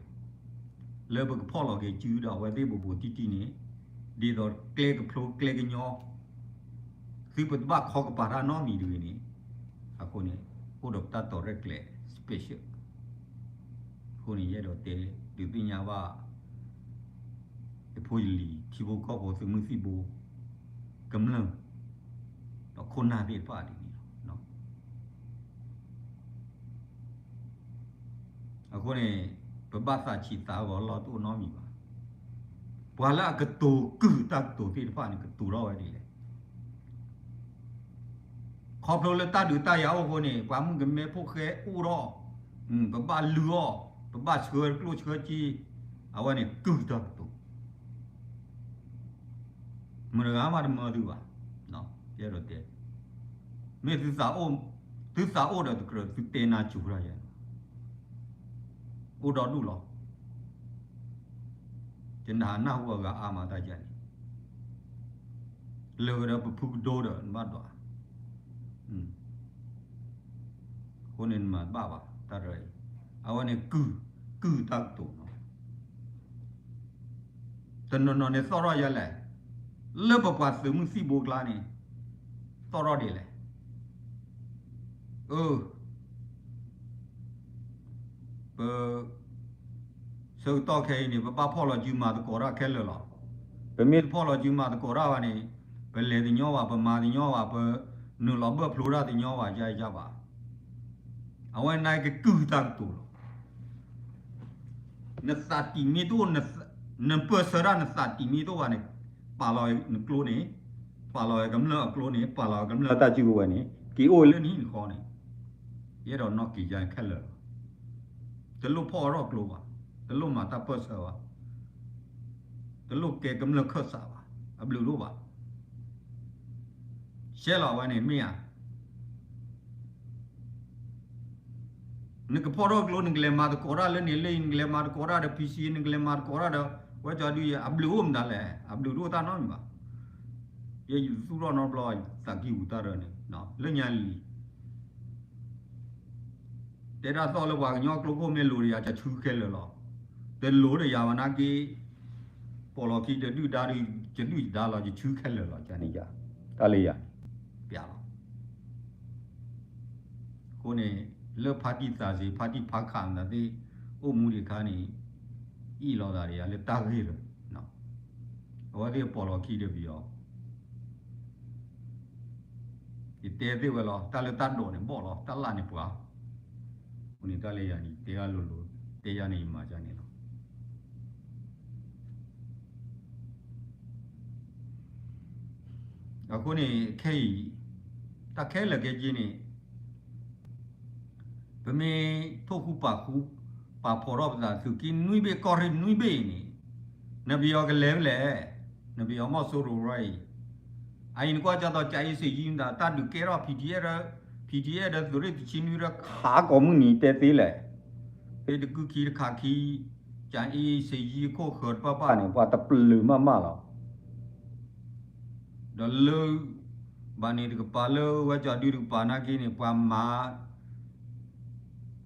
လၢပကဖီၣ်လီၤက့ၤစုဒီးအဝဲသ့ၣ်ဘူးဘူးတံၢ်တံၢ်န့ၣ် ဒ်သိးကျဲကဖျိကျဲကညီ သုပတဘၣ်ခီကပၤတၢ်နီတမံၤတဂ့ၤန့ၣ်, အဃိန့ၣ် အိၣ်ဒီးပတၢ်တိာ်ရဲၣ်ကျဲၤ special. အဃိန့ၣ် ယအဲၣ်ဒိးတဲဒုးသ့ၣ်ညါဘၣ် ယဖိယလံၤ ထံဖိကီၢ်ဖိသုးမုၢ်သံၣ်ဘိ ကမျၢၢ် ဒီးခိၣ်နၢ်သ့ၣ်တဖၣ်ဒ်န့ၣ်လီၤ. အဃိန့ၣ် ပဘၣ်သးဆံးသးဂီၤလီၤတအိၣ်နီတမံၤဘၣ်. ပှၤလၢအကတိၤကုၢ်တၢ်ကတိၤသ့ၣ်တဖၣ်န့ၣ် ကတိၤထီၣ်ဝဲဒ်လဲၣ်. ခီဖျိလၢတၢ်ဒုးတၢ်ယၤအိၣ်အဃိန့ၣ် ပှၤမုၣ်ကမဲဖိဃဲအိၣ်ထီၣ်, ပဘၣ်လုၢ်အီၣ်, ပဘၣ်ဆှၢကျိၣ်ဆှၢစ့, အဝဲန့ၣ်ကုၢ်တၢ်ကတိၤ မတၤတဂၤမးတမၢသုဘၣ်. ယအဲၣ်ဒိးတဲ, မ့ၢ်သုသးအိၣ်, သုသးအိၣ်ဒီးတကြၢးသုတဲနၢ်စူၤတၢ်ယၤန့ၣ်, အိၣ်ဒီဒူၣ်လီၤ. ယနဟးနၢ်ဟူအဂၤအါမးတၢ်ယၤန့ၣ်, လၢကဒီးပဖုကဒိဒီးနဘၣ်ဒွး အဃိန့ၣ်နမၤတဘၣ်ဘၣ်တၢ်ရဲၣ်အံၤ, အဝဲန့ၣ် ကုၢ်တၢ်ကတိၤနီၤ. တနီၤနီၤန့ၣ်သီၣ်ထီၣ်ယဲလဲၣ်, လၢပပှၤသုးမုၢ်သံၣ်ဘိကျါန့ၣ် သီၣ်ထီၣ်ဒ်လဲၣ်. အၢ ပ ဆၢကတီၢ်ခဲအံၤန့ၣ် ပဘၣ်ဖီၣ်လီၤစုမၤသကိးတၢ်ခဲလၢာ်လီၤ. ပမ့ၢ်တဖီၣ်လီၤစုမၤသကိးတၢ်ဘၣ်န့ၣ် ပလဲၤတညီဘၣ်, ပမၤတညီဘၣ်, ပနုာ်လီၤဘၢၣ်ဖျိတၢ်တညီဘၣ်, ယါယါဘၣ်. အဝဲန့ၣ်ကကုၢ်တၢ်ကတိၤလီၤ. နသးတံာ်မ့ၢ်တအိၣ်, နပၢၢ်ဆၢတၢ်နသးတံာ်မ့ၢ်တအိၣ်ဘၣ်န့ၣ် ပာ်လီၤနကျိန့ၣ်, ပာ်လီၤကမျၢၢ်အကျိန့ၣ်, ပာ်လီၤကမျၢၢ်တၢ်စုကဝဲၤန့ၣ် က့ၤအိၣ်လၢနဟံၣ်နဃီန့ၣ်, ယအဲၣ်ဒိးနီၣ်က့ၤယါခဲလၢာ်လီၤ. တလိၣ်ဖီၣ်အရီၣ်ကျိဘၣ်, တလိၣ်မၤတၢ်ပၢၢ်ဆၢဘၣ်, တလိၣ်ကဲကမျၢၢ်ခၢၣ်စးဘၣ်, အဘျုးဒိၣ်ဘၣ်. ရှဲလီၤဝဲန့ၣ်မ့ၢ်ဧါ. နကဖီၣ်ထီၣ်ကျိ နကလဲၤမၤသကိးတၢ်လၢန့ၣ်လၢအံၤ, နကလဲၤမၤသကိးတၢ်ဒီး ဖံဆံ, နကလဲၤမၤသကိးတၢ်ဒီး ဝဲကၠီဒုယဲ, အဘျုးအိၣ်မတၤလဲၣ်, အဘျုးတအိၣ်တၢ်နီတမံၤဘၣ်. ယဲယသူၣ်ထီၣ်နီတဘျီ သးကံၢ်ပူၤတၢ်ဒီးန့ၣ် လၢညါလံ တဲတၢ်သီၣ်လၢပှၤကညီကျိခိၣ်မ့ၢ်လိၤဒီးယၤ ယဆူခဲလၢာ်လီၤ. တလိၤဒီးယၤဘၣ်နာ်က့ ပိာ်လီၤခံတဒုၣ်ဒါဒီး ယဒုၣ်ယဒါလီၤ ယဆူခဲလၢာ်လီၤ ယၤန့ၣ်ယၤ, တၢ်လၢယၤန့ၣ် ပျးလီၤ. အဃိန့ၣ် လၢဖါတံၢ်သးစ့ၤ ဖါတံၢ်ဖါခးမတၤသ့ၣ် အိၣ်မူဒံးအခါန့ၣ် အ့ၣ်လိာ်သးဒီးယၤလၢတၢ်ဂ့ၢ်လၢ အဝဲသ့ၣ်ပိာ်လီၤခံဒီးပယီၤ ယတဲသ့ဝဲလီၤ, တၢ်လၢတၢ်ဒိးန့ၣ်ဘီၣ်လီၤ, တၢ်လၣ်န့ၣ်ပှၤ, အဃိန့ၣ်တၢ်လၢယၤန့ၣ် တဲဂၤလိၤလိၤ, တဲယၤန့ၣ်ယမၤယၤန့ၣ်လီၤ. အဃိန့ၣ် ခဲအံၤ တၢ်ခဲလၢာ်ခဲဆ့န့ၣ် ပမ့ၢ်ထိၣ်ဃူပာ်ဃူ ပာ်ဖှိးထီၣ်ပသး သုးက့နွံဘ့ၣ် ကီၢ်ရ့ၣ်နွံဘ့ၣ်အံၤန့ၣ် နပယီၤကလဲၤဖဲလဲၣ်, နပယီၤမီၢ်စိရိၤဝဲအံၤ, အအံၤနကွၢ်ကၢ်သိး ကၠၤအ့စ့ၣ်ယံၤမတၤ တၢ်ဒုးကဲထီၣ် PDF ဒီး PDF ဒီးသုးရ့ၣ်တဆံနွံဒီး ခးကိးမုၢ်နံၤတဲသ့လဲၣ်, ဖဲတကုၢ်ခံတခးခံ ကၠၤအ့စ့ၣ်ယံၤအခိၣ်ဃၢၤတပၣ်ပၣ်န့ၣ် ပှၤတပျုာ်မးမးလီၤ. ဒီးလၢ ဘၣ်န့ၣ်တကပၤလၢဝဲကၠီဒုတကပၤနာ်က့န့ၣ် ပှၤမၤ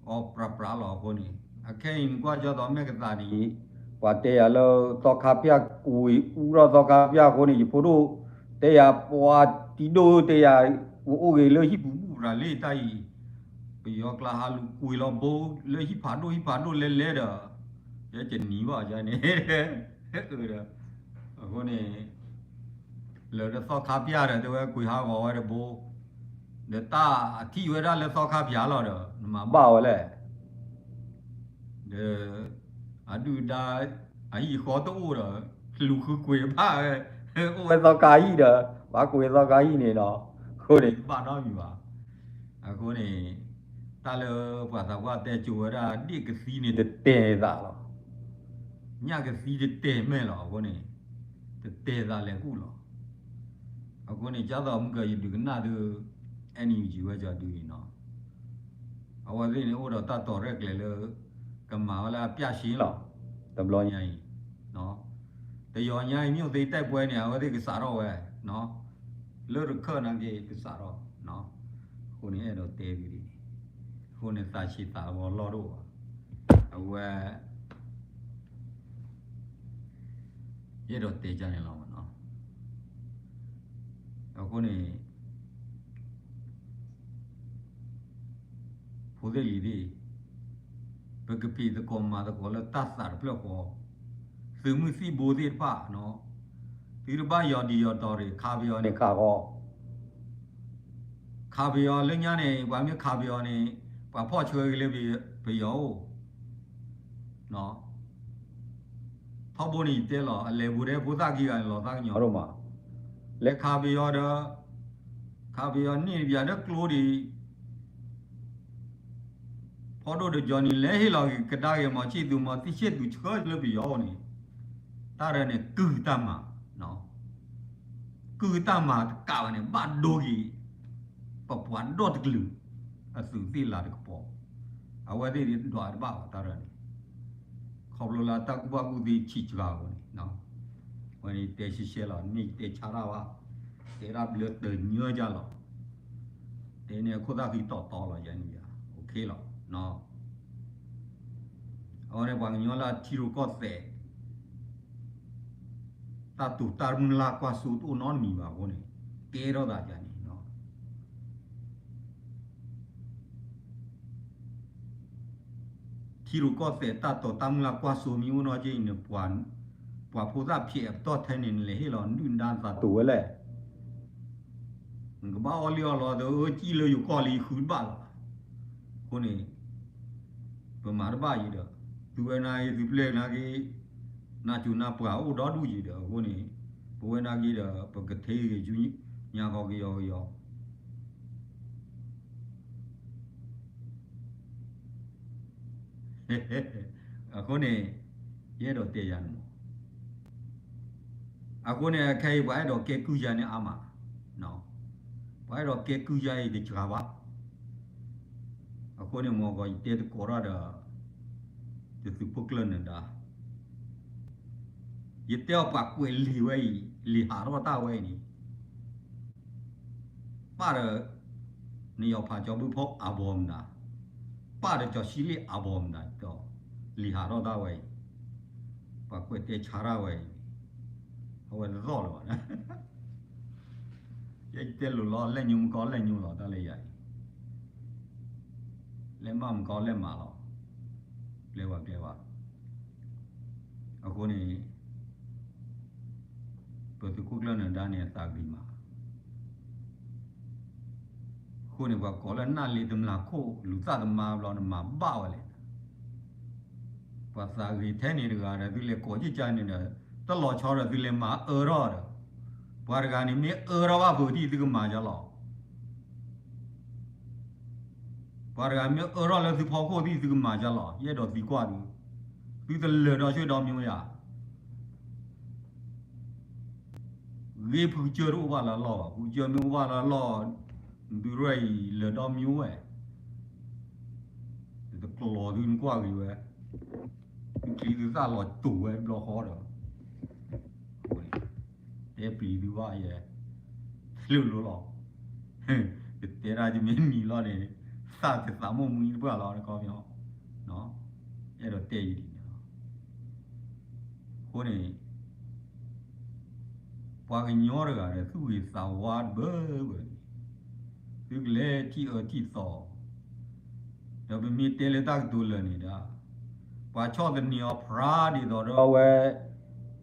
အီၤပြးပြးလီၤအဃိန့ၣ် အခဲအံၤနကွၢ်ကၠီသိးမဲာ်ကသးန့ၣ် ပှၤတဲယၤလၢသီခါဖၠၣ်ကွံာ်အူထီၣ်သီခါဖၠၣ်အဃိန့ၣ် ယဖိဒိၣ်တဲယၤ ပှၤတံၤဒိၣ်တဲယၤ အိၣ်ဂ့ၤလၢဟံၣ်ပူၤဘူၣ်ရၤလံတၢ်အံၤ ပယီၤကျါဟးလူၤကွံာ်လီၤဘိ လၢဟံၣ်ဖးဒိၣ်ဟံၣ်ဖးဒိၣ်လဲလဲဒီး ယဲကနံၤဘၣ်ယန့ၣ် ဒီး အဃိန့ၣ် လၢာ်ဒီးသီခါဖၠၣ်ဒီး တဲဝဲကွံာ်ဟးဂီၤဝဲတဘိ ဒီးတၢ်အထံၣ်ဝဲဒၣ်လၢသီခါဖၠၣ်လီၤဒီး နမၤဘၣ်ဝဲလဲၣ် ဒီး အဒုၣ်ဒါ အဟံၣ်ဃီတအိၣ်ဒီး လူၤဃုကွံာ်ဘၣ်ဝဲ အိၣ်ဝဲသီခါဟံၣ်ဒီး ပှၤကွံာ်သီခါဟံၣ်န့ၣ်ဒီး အဃိန့ၣ် တဘၣ်နီတမံၤဘၣ် အဃိန့ၣ် တၢ်လၢပှၤသးပှၢ်တဲကၠိဝဲဒၣ် ဒ့ၣ်ကသံန့ၣ်တတဲာ်သးလီၤ ညၣ်ကသံတတဲာ်မဲာ်လီၤ အဃိန့ၣ် တတဲာ်သးလဲၤကူၣ်လီၤ အဃိန့ၣ် ကၠီသိးမုၢ်ကၢၤယဒုးကနၣ်ဒုး အဲၣ်နံၣ်ယူၣ်ကၠံဝဲကၠီဒုးအံၤနီၤ အဝဲသ့ၣ်န့ၣ်အိၣ်ဒီးတၢ်တီၤရဲၣ်ကျဲၤလၢ ကမၤဝဲလၢအပျၢ်ရှ့လီၤ တဘျီညါအံၤ တယီၤညါအံၤ မ့ၢ်သ့ၣ်တဲပှဲၤန့ၣ် အဝဲသ့ၣ်ကစးထီၣ်ဝဲ လၢရခၢၣ်နာ်က့ကစးထီၣ် အဃိန့ၣ်အဲၣ်ဒိးတဲဝံၤဒ်န့ၣ် အဃိန့ၣ်သးဆံးသးဂီၤလီၢ်တအိၣ်ဘၣ် အဝဲ ယအဲၣ်ဒိးတဲကၢ်န့ၣ်လီၤမနီၤ အဃိန့ၣ် ဖိသ့ၣ်လံၤသ့ၣ် ပကဖံးသကိးမၤသကိးလၢတၢ်သးတဖျၢၣ်ဃီ သုးမုၢ်သံၣ်ဘိသ့ၣ်တဖၣ် သုတဘၣ်ယီၤဒံးယီၤတီၤရံၣ် ခးပယီၤန့ၣ်ခးဃီ ခးပယီၤလၢညါန့ၣ် ပှၤမ့ၢ်ခးပယီၤန့ၣ် ပှၤဖီၣ်ဆှၢက့ၤလၢပယီၤအိၣ် ထီဘိန့ၣ်ယတဲလီၤ အလဲၤပူၤဒဲဖိသၣ်ခံဂၤန့ၣ် လီၤသးကညီၤဒိၣ်မး လဲၤခးပယီၤဒီး ခးပယီၤန့ၢ်ပယီၤဒီးကျိဒံး ဖီဒိၣ်ဒီးကၠီနံၤ လဲၤဟ့ၣ်လီၤကဒါက့ၤ မီၤဆံၣ်သူၤ မီၤသံဆ့ၣ်သူၤ ဆှၢလၢပယီၤအိၣ်န့ၣ် တၢ်ရဲၣ်န့ၣ် ကုၢ်တၢ်မၤ ကုၢ်တၢ်မၤတကးဘၣ်န့ၣ် ဘၣ်ဒိက့ၤ ပပှၤဒီတကလုာ် အသုးသ့ၣ်လၤတကပီၤ အဝဲသ့ၣ်ဒွးတဘၣ်ဘၣ်တၢ်ရဲၣ်န့ၣ် ခီဖျိလၢတၢ်ကူၣ်ဘၣ်ကူၣ်သ့ဆံးစှၤအဃိန့ၣ် ဝဲန့ၣ်တဲရှဲရှဲလီၤ မ့ၢ်တဲဆါတၢ်ဘၣ် တဲဒၣ်ဘျၢတညီကၢ်လီၤ တဲန့ၣ်အခိၣ်သၣ်ဃံတီတီလီၤ ယၤန့ၣ်ယၤ OK လီၤ အဝဲန့ၣ်ပှၤကညီလၢအထံရူၢ်ကီၢ်သဲး တၢ်တိာ်တၢ်မုၢ်လၢ်ကွၢ်စိတအိၣ်နီတမံၤဘၣ်အဃိန့ၣ် ကဲထီၣ်သးယၤန့ၣ် ထံရူၢ်ကီၢ်သဲးတၢ်တိာ်တၢ်မုၢ်လၢ်ကွၢ်စိမ့ၢ်အိၣ်နီၢ်က့အံၤန့ၣ် ပှၤဖိသၣ်ဖျဲးအပတီၢ်ထဲန့ၣ် နလဲၤဟ့ၣ်လီၤဒုၣ်ဒါသးတိာ်ဝဲလဲၣ် နကဘၣ်အီၣ်လံအီၣ်လီၤ တအၢကံၣ်လၢယိၤကီၢ်လံ ဃုတဘၣ်လီၤဘၣ်. အဃိန့ၣ် ပမၤတဘၣ်ယံၤဒီး သုဝဲနာ်က့ သုပျဲၢ်နာ်က့ နၢ်စူၤနၢ်ပှၢ်အိၣ်ဒီဒူၣ်ယံၤဒီး အဃိန့ၣ် ပဝဲနာ်က့ဒီး ပကထ့ဂ့ၤဆူညါဃီကယီကယီ အဃိန့ၣ် ယအဲၣ်ဒိးတဲယၤန့ၣ်မး အဃိန့ၣ် ခဲအံၤပှၤအဲၣ်ဒိးကဲကုၢ်ယၤန့ၣ်အါမး, ပှၤအဲၣ်ဒိးကဲကုၢ်ယၤအံၤတစှၤဘၣ်. အဃိန့ၣ်မ့ၢ်ဂီၤ ယတဲသကိးတၢ်ဒီး တသုးခိၣ်ကျၢၢ်နၢၤဒါ ယတဲအီၤပှၤကွဲးလံာ်ဝဲအံၤ လံာ်ဟးထီၣ်တၢ်ဝဲအံၤန့ၣ် ပၢ်ဒီး နယီၤဖးကၠီဘုဖီအဘီမနုၤ, ပၢ်ဒီးကၠီၤဆံလ့ၣ်အဘီမနုၤဒီး လံာ်ဟးထီၣ်တၢ်ဝဲအံၤ, ပှၤကွဲးတဲဆါတၢ်ဝဲအံၤ, အဝဲတသီၣ်လၢၤဘၣ်. ယဲယတဲလိၤလီၤ လဲၣ်ညိမကီလဲၣ်ညိလီၤ တၢ်လၢယၤအံၤ, လဲၣ်မးမကီလဲၣ်မးလီၤ, ကျဲဝဲကျဲဝဲ. အဃိန့ၣ် ပသုးခိၣ်ကျၢၢ်နၢၤဒါန့ၣ် အသးဂ့ၤမး, အဃိန့ၣ် ပှၤကိးလၢနၢ်လ့တမျၢ်ခိၣ် လူၤသၣ်သမါဘျီ နမၤဘၣ်ဝဲလဲၣ်. ပှၤသးဂ့ၤထဲန့ၣ်တဂၤဒီး သုလဲၤကိးကၢ်ကၢ်န့ၣ်ဒီး တလီၤဆီဒီးသုလဲၤမၤအၢထီၣ်ဒီး, ပှၤတဂၤန့ၣ် မ့ၢ်အၢထီၣ်ဘၣ်ဖုးထံၣ် သုကမၤယါလီၤ. ပှၤတဂၤမ့ၢ်အၢထီၣ်လၢသုဖီခိၣ်သံၣ် သုကမၤယါလီၤ. ယအဲၣ်ဒိးသံကွၢ်သု, သုတလၢာ်ဒီးဆှၢဒီးမံၤဝဲယၤ ဂ့ၤဖုကစၢၢ်တအိၣ်ဘၣ်လၢအလီၢ်ဘၣ်, ဖုကစၢၢ်မ့ၢ်အိၣ်ဘၣ်လၢအလီၢ်, သုရဲၣ်အံၤလၢာ်ဒီးမံၤဝဲ, တကျီၤသုနကွၢ်ဂ့ၤဝဲ, သုချံသုသၣ်လီၤတိာ်ဝဲဘျီဃီဒီး, တဲပျံၤသုဘၣ်ယဲ, လၢာ်လိၤလီၤ ကတဲဒၣ်ယမ့ၢ်နံၤလီၤန့ၣ်, သးတသးမိၢ်မူတပှၢ်လီၤ နကီၢ်မ့ၢ်အီၤ, အဲၣ်ဒိးတဲယံၤဒ်န့ၣ်လီၤ. အဃိန့ၣ် ပှၤကညီတဂၤဒီး သူၣ်ဂ့ၤသးဝါတဘၢဘၢန့ၣ်, သုကလဲၤထံၣ်အၢထံၣ်သီ, ဒီးပမ့ၢ်တဲလၢတၢ်ကတိၤလၢာ်န့ၣ်ဒီး, ပှၤဆီၣ်သနံးအီၤဖြါဒ်သိးဒီးအဝဲ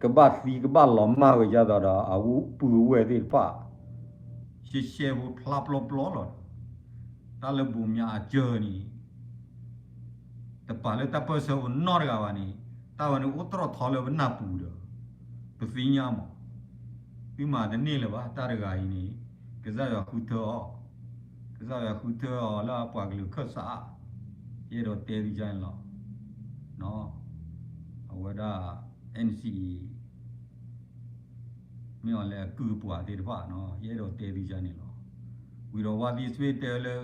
ကဘၣ်သံကဘၣ်လီၤမၢ်ဝဲဒ်သိးဒီး အဝဲပုၢ်အဝဲၢ်သ့ၣ်တဖၣ် ရှဲရှဲဖိဖျါပျီပျီလီၤဒီး, တၢ်လၢဘိးမၠးအစၢၤန့ၣ် တပာ်လၢတၢ်ပၢၢ်ဆၢဖိနီတဂၤဘၣ်န့ၣ်, တၢ်ဝဲန့ၣ်အိၣ်တြီၢ်ထီလၢပနၢ်ပူၤဒီး ပသ့ၣ်ညါမး. သုမၤတန့ၢ်လၢၤဘၣ် တၢ်တဂၤအံၤန့ၣ်, ကစၢ်ယွၤဃုထၢအီၤ, ကစၢ်ယွၤဃုထၢအီၤလၢအပှၤကလုာ်ခၢၣ်စး, ယအဲၣ်ဒိးတဲသုကန့ၣ်လီၤ. အဝဲဒၣ် NCA မ့ၢ်အီၤလၢအကုၢ်အပှၤသ့ၣ်တဖၣ်, ယအဲၣ်ဒိးတဲသုကန့ၣ်လီၤ. ဝံၤဒီးဝါသံစွ့တဲလၢ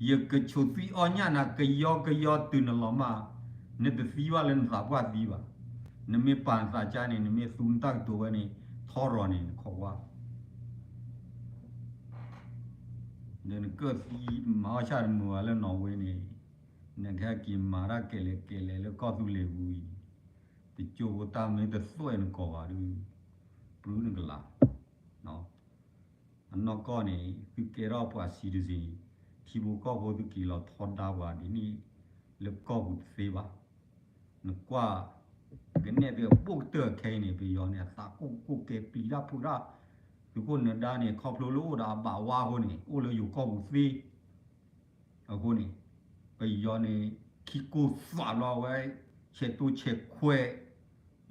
ယကဆိးသံအီၣ်ညၣ်နၤ ကယီကယီတုၤနလီၤမၢ်, နတသံဘၣ်လၢနသးပှၢ်သံဘၣ်. နမ့ၢ်ပာ်နသးကါန့ၣ် နမ့ၢ်သူနတၢ်ကတိၤဝဲန့ၣ် ထီရီၤန့ၣ် နခိးဝါ ဒီးနကၢၣ်သံမၤအီၣ်ဆၣ်တမုာ်ဘၣ်လၢနီၣ်ဝ့န့ၣ်, နကဟဲက့ၤမၤတၢ်ကဲလဲၣ်ကဲလဲၣ်လၢကီၢ်သူလ့ၤပူၤအံၤ, တကၠိဖိတၢ်မ့ၢ်တသွဲၣ်နကိာ်ဘၣ်ဒီး, ပြုနကလး. အနီၢ်ကီၢ်န့ၣ် သုကဲထီၣ်ပှၤ citizen, ထံဖိကီၢ်ဖိသုက့ၤလီၤထီဒါပှၤဒ်န့ၣ် လၢကီၢ်ပူၤတသ့ဘၣ်. နကွၢ် ကနဲၣ်သုးအဘိၣ်ကတၢၢ်ခဲအံၤန့ၣ် ပယီၤန့ၣ် အသးကိၢ်ကိၢ်ကဲပျံၤတၢ်ဖုးတၢ်, သုးခိၣ်နၢၤဒါန့ၣ် ခီဖျိလၢအိၣ်ဒီးအဘၣ်ဝါအဃိန့ၣ် အိၣ်လၢယိၤကီၢ်ပူၤသ့. အဃိန့ၣ် ပယီၤန့ၣ် ခံကိၢ်သွးဘျီဝဲ, ဆဲးတိဆဲးခွဲး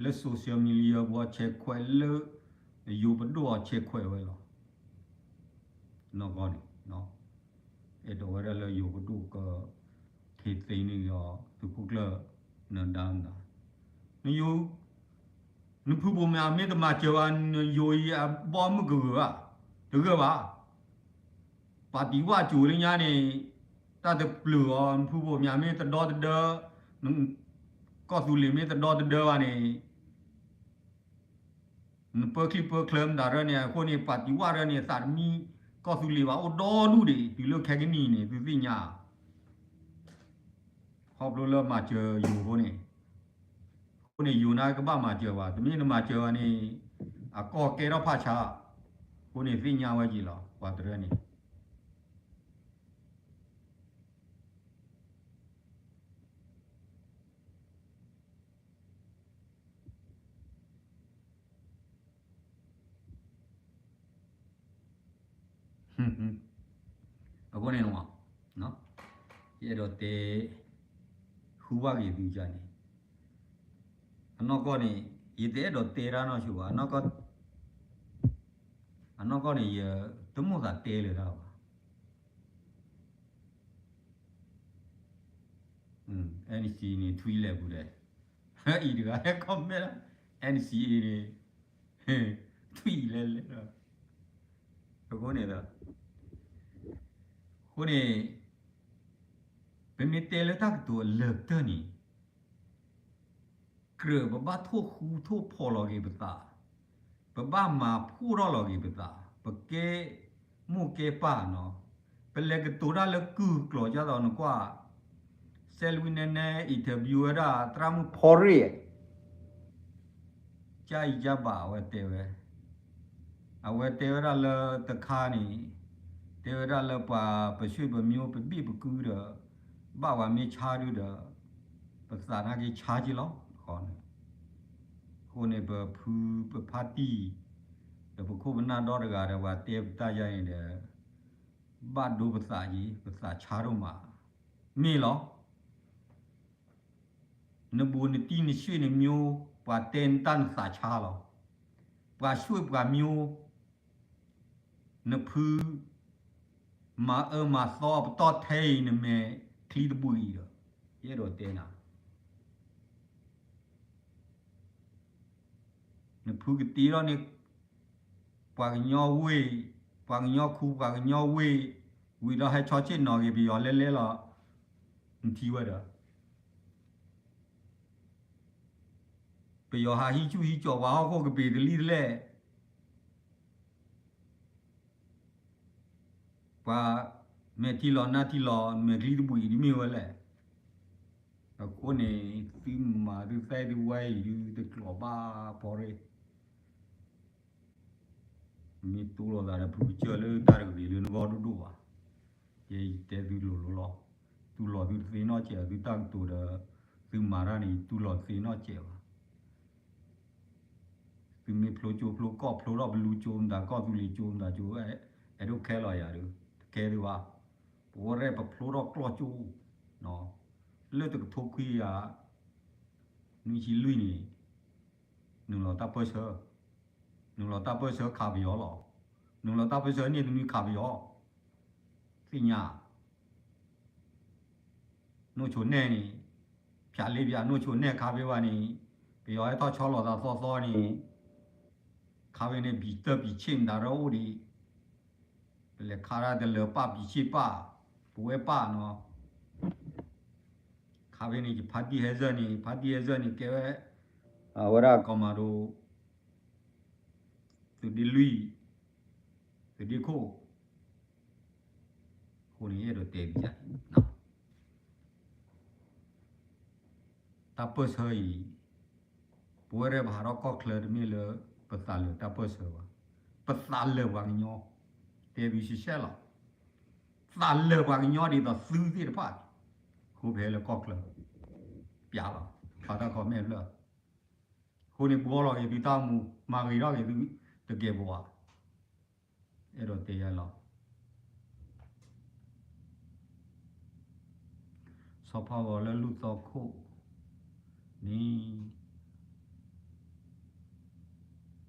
လၢ social media ပူၤ ဆဲးခွဲးလၢ ယိၤပဒိၣ်အီၤဆဲးခွဲးဝဲလီၤ. နီၢ်ကီၢ်န့ၣ် အဲၣ်ဒိးဝဲဒၣ်လၢယိၤပဒိၣ်က ထံၣ်သ့န့ၢ်ဒီး သုးခိၣ်ကျၢၢ်နၢၤဒါမတၤ, နယိၤ နဖုဘိးမၠးမ့ၢ်တမၤစၢၤဘၣ် နယိၤအံၤအဘီအမုၢ်ကဂၢၢ်ဘၣ်, တဂၢၢ်ဘၣ်. ပၣ်တံၣ်ဝၣ်ကၠိလၢညါန့ၣ် တၢ်တပျုာ်အီၤ နဖုဘိးမၠးမ့ၢ်တဒီတဒၢ, ကီၢ်သူလ့ၤမ့ၢ်တဒီတဒၢဘၣ်န့ၣ် နပၢချံပၢချၢမတၤရၢန့ၣ် အဃိန့ၣ် ပၣ်တံၣ်ဝၣ်ရၢန့ၣ် သးတမံ ကီၢ်သူလ့ၤဘၣ်အိၣ်ဒီဒူၣ်ဒံး တုၤလၢခဲကနံၣ်အံၤန့ၣ် သုသ့ၣ်ညါ ခီဖျိလၢမၤစၢၤယိၤအဃိန့ၣ်, အဃိန့ၣ် ယိၤန့ၣ်ကဘၣ်မၤစၢၤဘၣ်, တမ့ၢ်နမၤစၢၤဘၣ်န့ၣ် အကီၢ်ကဲထီၣ်ဖးဆါ, အဃိန့ၣ်သ့ၣ်ညါဝဲက့ၤလီၤ ပှၤတရၢန့ၣ် အဃိန့ၣ် ယအဲၣ်ဒိးတဲ ဃုဘၣ်က့ၤသုကန့ၣ်, အနီၢ်ကီၢ်န့ၣ် ယတအဲၣ်ဒိးတဲတၢ်နီၢ်ဆိဘၣ်, အနီၢ်ကီၢ်န့ၣ် ယတမိၣ်သးတဲလၢၤတၢ်ဘၣ်. NCA န့ၣ် ထွံၣ်လဲၣ်ပူၤလဲၣ်, အံၤတဂၤဟဲ comment လၢ NCA န့ၣ် ထွံၣ်လဲၣ်လဲၣ်လီၤ. အဃိန့ၣ်ဒီး အဃိန့ၣ် ပမ့ၢ်တဲလၢတၢ်ကတိၤအလၢာ်ကတၢၢ်န့ၣ် ကြၢးပဘၣ်ထိၣ်ဃူထိၣ်ဖိးလီၤက့ၤပသး, ပဘၣ်မၤဖှိၣ်ထီၣ်လီၤက့ၤပသး, ပကဲမိၢ်ကဲပၢ်နီၤ, ပလဲၤကတိၤတၢ်လၢကုၢ်ကျိာ်ဒ်သိးနကွၢ် စဲးလွံနဲနဲ interview ဝဲဒၣ် သရၣ်မုၣ်ဖီရ့ၣ် ကအံၤကဘၣ်အဝဲတဲဝဲ, အဝဲတဲဝဲဒၣ်လၢတခါန့ၣ်, တဲဝဲဒၣ်လၢပှၤပဆွေပမျိုးပဘ့ၣ်ပကုဒီး, ဘၣ်ပှၤမ့ၢ်ဆါဒုဒီး, ပသးနာ်က့ဆါက့လီၤ. အဃိန့ၣ် ပဖုပဖါတံၢ်, ဒီးပခိၣ်ပနၢ်ဒီတဂၤဒီး ပှၤတဲပတၢ်ယါန့ၣ်ဒီး, ဘၣ်ဒိပသးက့ၤ ပသးဆါဒိၣ်မး, မ့ၢ်လီၤ. နဘူးနတံၢ်နဆွေနမျိုး, ပှၤတဲနတၢ်နသးဆါလီၤ. ပှၤဆွေပှၤမျိုး, နဖု မၤအၢမၤသီပတီၢ်ထဲအံၤ နမဲာ်ချံတဘှံးအံၤဒီး, ယအဲၣ်ဒိးတဲနၤ နဖုကတ့ထီၣ်န့ၢ် ပှၤကညီဝ့ၢ်, ပှၤကညီခူ ပှၤကညီဝ့ၢ်, ဝံၤဒီးဟဲဆီဆ့ၣ်နီၤက့ၤပယီၤလဲလဲလီၤ. နထံၣ်ဝဲဒီး ပယီၤဟးဟံးဆူၣ်ဟံးကၠီၤပှၤဟီၣ်ခိၣ်ကပ့ၤတလံတလဲၣ်. ပှၤမဲာ်ထံလီၤနါထံလီၤ မဲာ်ချံတဘှံးဒ်မ့ၢ်ဝဲလဲၣ်. အဃိန့ၣ် သုမၤသုသဲသုဝဲအံၤဒုး တကျိၤဘၣ်ဖီရ့ၣ် မ့ၢ်တူၢ်လိာ်သးဒီး ဖုကစၢၢ်လၢတၢ်တဂ့ၤလၢနဂီၢ်ဒိၣ်ဒိၣ်ဘၣ်. ယဲယတဲသုလိၤလိၤလီၤ. တူၢ်လိာ်သုတသ့နီတစဲး သုတၢ်ကတိၤဒီး သုမၤတၢ်န့ၣ် တူၢ်လိာ်တသ့နီတစဲးဘၣ်. သုမ့ၢ်ဖျိကၠိဖျိကီၢ် ဖျိထီၣ်ပလူကၠိမတၤ ကီၢ်သူလ့ၤကၠိမတၤကၠိ အဲၣ်ဒိးခဲလီၤယၤဒီး တကဲသုဘၣ်. ပဝဲရဲၣ်ပဖျိထီၣ်ကျီၢ်ကၠိ လၢတကထိခွံကယၤ နွံဆံလွံၢ်န့ၣ် နုာ်လီၤတၢ်ပၢၢ်ဆၢ, နုာ်လီၤတၢ်ပၢၢ်ဆၢခးပယီၤလီၤ. နုာ်လီၤတၢ်ပၢၢ်ဆၢန့ၣ်တနွံခးပယီၤ, သ့ၣ်ညါ နိၣ်ဆိနဲၣ်န့ၣ် ဖၠးလ့ပၠး နိၣ်ဆိနဲၣ်ခါဖဲဘၣ်န့ၣ် ပယီၤဟဲထီၣ်ဆီလီၤသးသီသီန့ၣ် ခါဖဲန့ၣ် ဘံၣ်တၢၢ်ဘံၣ်ဆ့ၣ်မတၤရၢအိၣ်ဒံး ပလဲၤခါဒၣ်တလၢၤပၢ်ဘံၣ်ဆ့ၣ်ပၢ် ပဝဲပၢ်နီၤ ခါဖဲန့ၣ် ယဖါတံၢ်ဟဲစၢၢ်န့ၣ် ဖါတံၢ်ဟဲစၢၢ်န့ၣ် ကဲဝဲ အဝဲဒၣ်ကီၢ်မၤဒိၣ် သုးဒ့လွံၢ် သုးဒ့ခိၣ် အဃိန့ၣ် အဲၣ်ဒိးတဲဒ်န့ၣ် တၢ်ပၢၢ်ဆၢအံၤ ပဝဲရဲၣ်ပဟးထီၣ်ကီၢ်ချၢတမ့ၢ်လၢ ပသးလၢာ်တၢ်ပၢၢ်ဆၢဘၣ်, ပသးလၢာ်ပှၤကညီ, တဲသုရှဲရှဲလီၤ, သးလၢာ်ပှၤကညီဒ်သိးသုသ့ၣ်တဖၣ်, ဃိဖဲလၢကီၢ်ချၢ, ပျးလီၤ, ဖးတၢ်ခီမဲာ်ဖျၢၣ်, အဃိန့ၣ် ဘှီလီၤက့ၤသုတၢ်မူ, မၤဂ့ၤထီၣ်က့ၤသုတကဲဘၣ်ဧါ, အဲၣ်ဒိးတဲယၤလီၤ. ဆီဖါဂီၤလၢလူၢ်သီခိၣ်န့ၣ်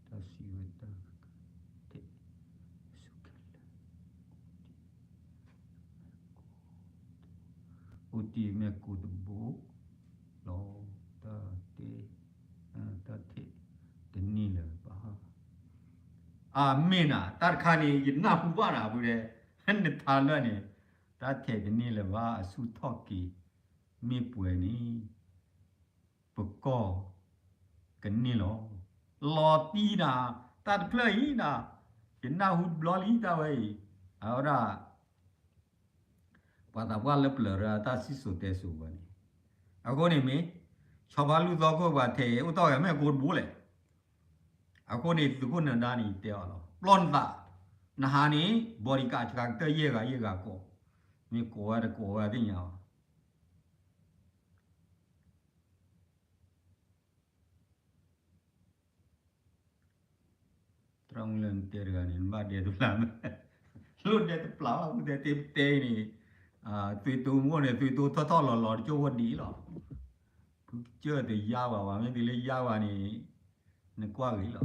တၢ်စံးဝဲတၢ် တဲ ဆူခဲလၢာ် အိၣ်တ့ၢ်မဲာ်ကိၣ်တဘိလီၤ, တၢ်တဲ တၢ်ထဲးတန့ၢ်လၢၤဘၣ်. အမ့ၢ်နၤ တၢ်တခါန့ၣ် ယနၢ်ဟူဘၣ်နၤ ဖုဒဲး, နထါလၢာ်န့ၣ် တၢ်ထဲးတန့ၢ်လၢၤဘၣ် အဆူၣ်ထီၣ်က့ၤ မ့ၢ်ပှဲၤန့ၣ် ပကီၢ်ကန့ၢ်လီၤ. လီၤတံၢ်နၤ, တၢ်တဖျၢၣ်အံၤနၤ, ယနၢ်ဟူတဘျီလံတၢ်ဝဲအံၤ, အဝဲဒၣ် ပှၤသးပှၢ်လၢပျၢၤရၢတၢ်စံၣ်စိၤတဲစိၤဝဲန့ၣ်, အဃိန့ၣ်မ့ၢ် ဆီဖါလူၢ်သီခိၣ်ပှၤထဲးအိၣ်တီၢ်ဂၤမဲာ်ကိးတဘိလဲၣ်. အဃိန့ၣ် သုးခိၣ်နၢၤဒါန့ၣ် ယတဲအီၤလီၤ ပျီၢ်နသး, နဟးန့ၣ် bodyguard စှၤကတၢၢ်ယဲၢ်ဂၤယဲၢ်ဂၤကိး, မ့ၢ်ကိးဝဲတကိးဝဲသ့ၣ်ညါဘၣ် သရၣ်မုၣ်လၢနတဲတဂၤန့ၣ် နဘၣ်ဒဲတပျၢ်မး, လိၣ်ဒဲတပျၢ်ဘၣ် မ့ၢ်တဲတဲပတဲအံၤန့ၣ်, သွံၣ်တိမူန့ၣ် သွံၣ်တိထီၣ်ထီၣ်လီၤလီၤတကၠိၢ်ဖိဒံးလီၤ. ဖုကစၢၢ်တယါဘၣ်ဘၣ် မ့ၢ်တုၤလၢယါဘၣ်န့ၣ် နကွၢ်ဂ့ၤလီၤ.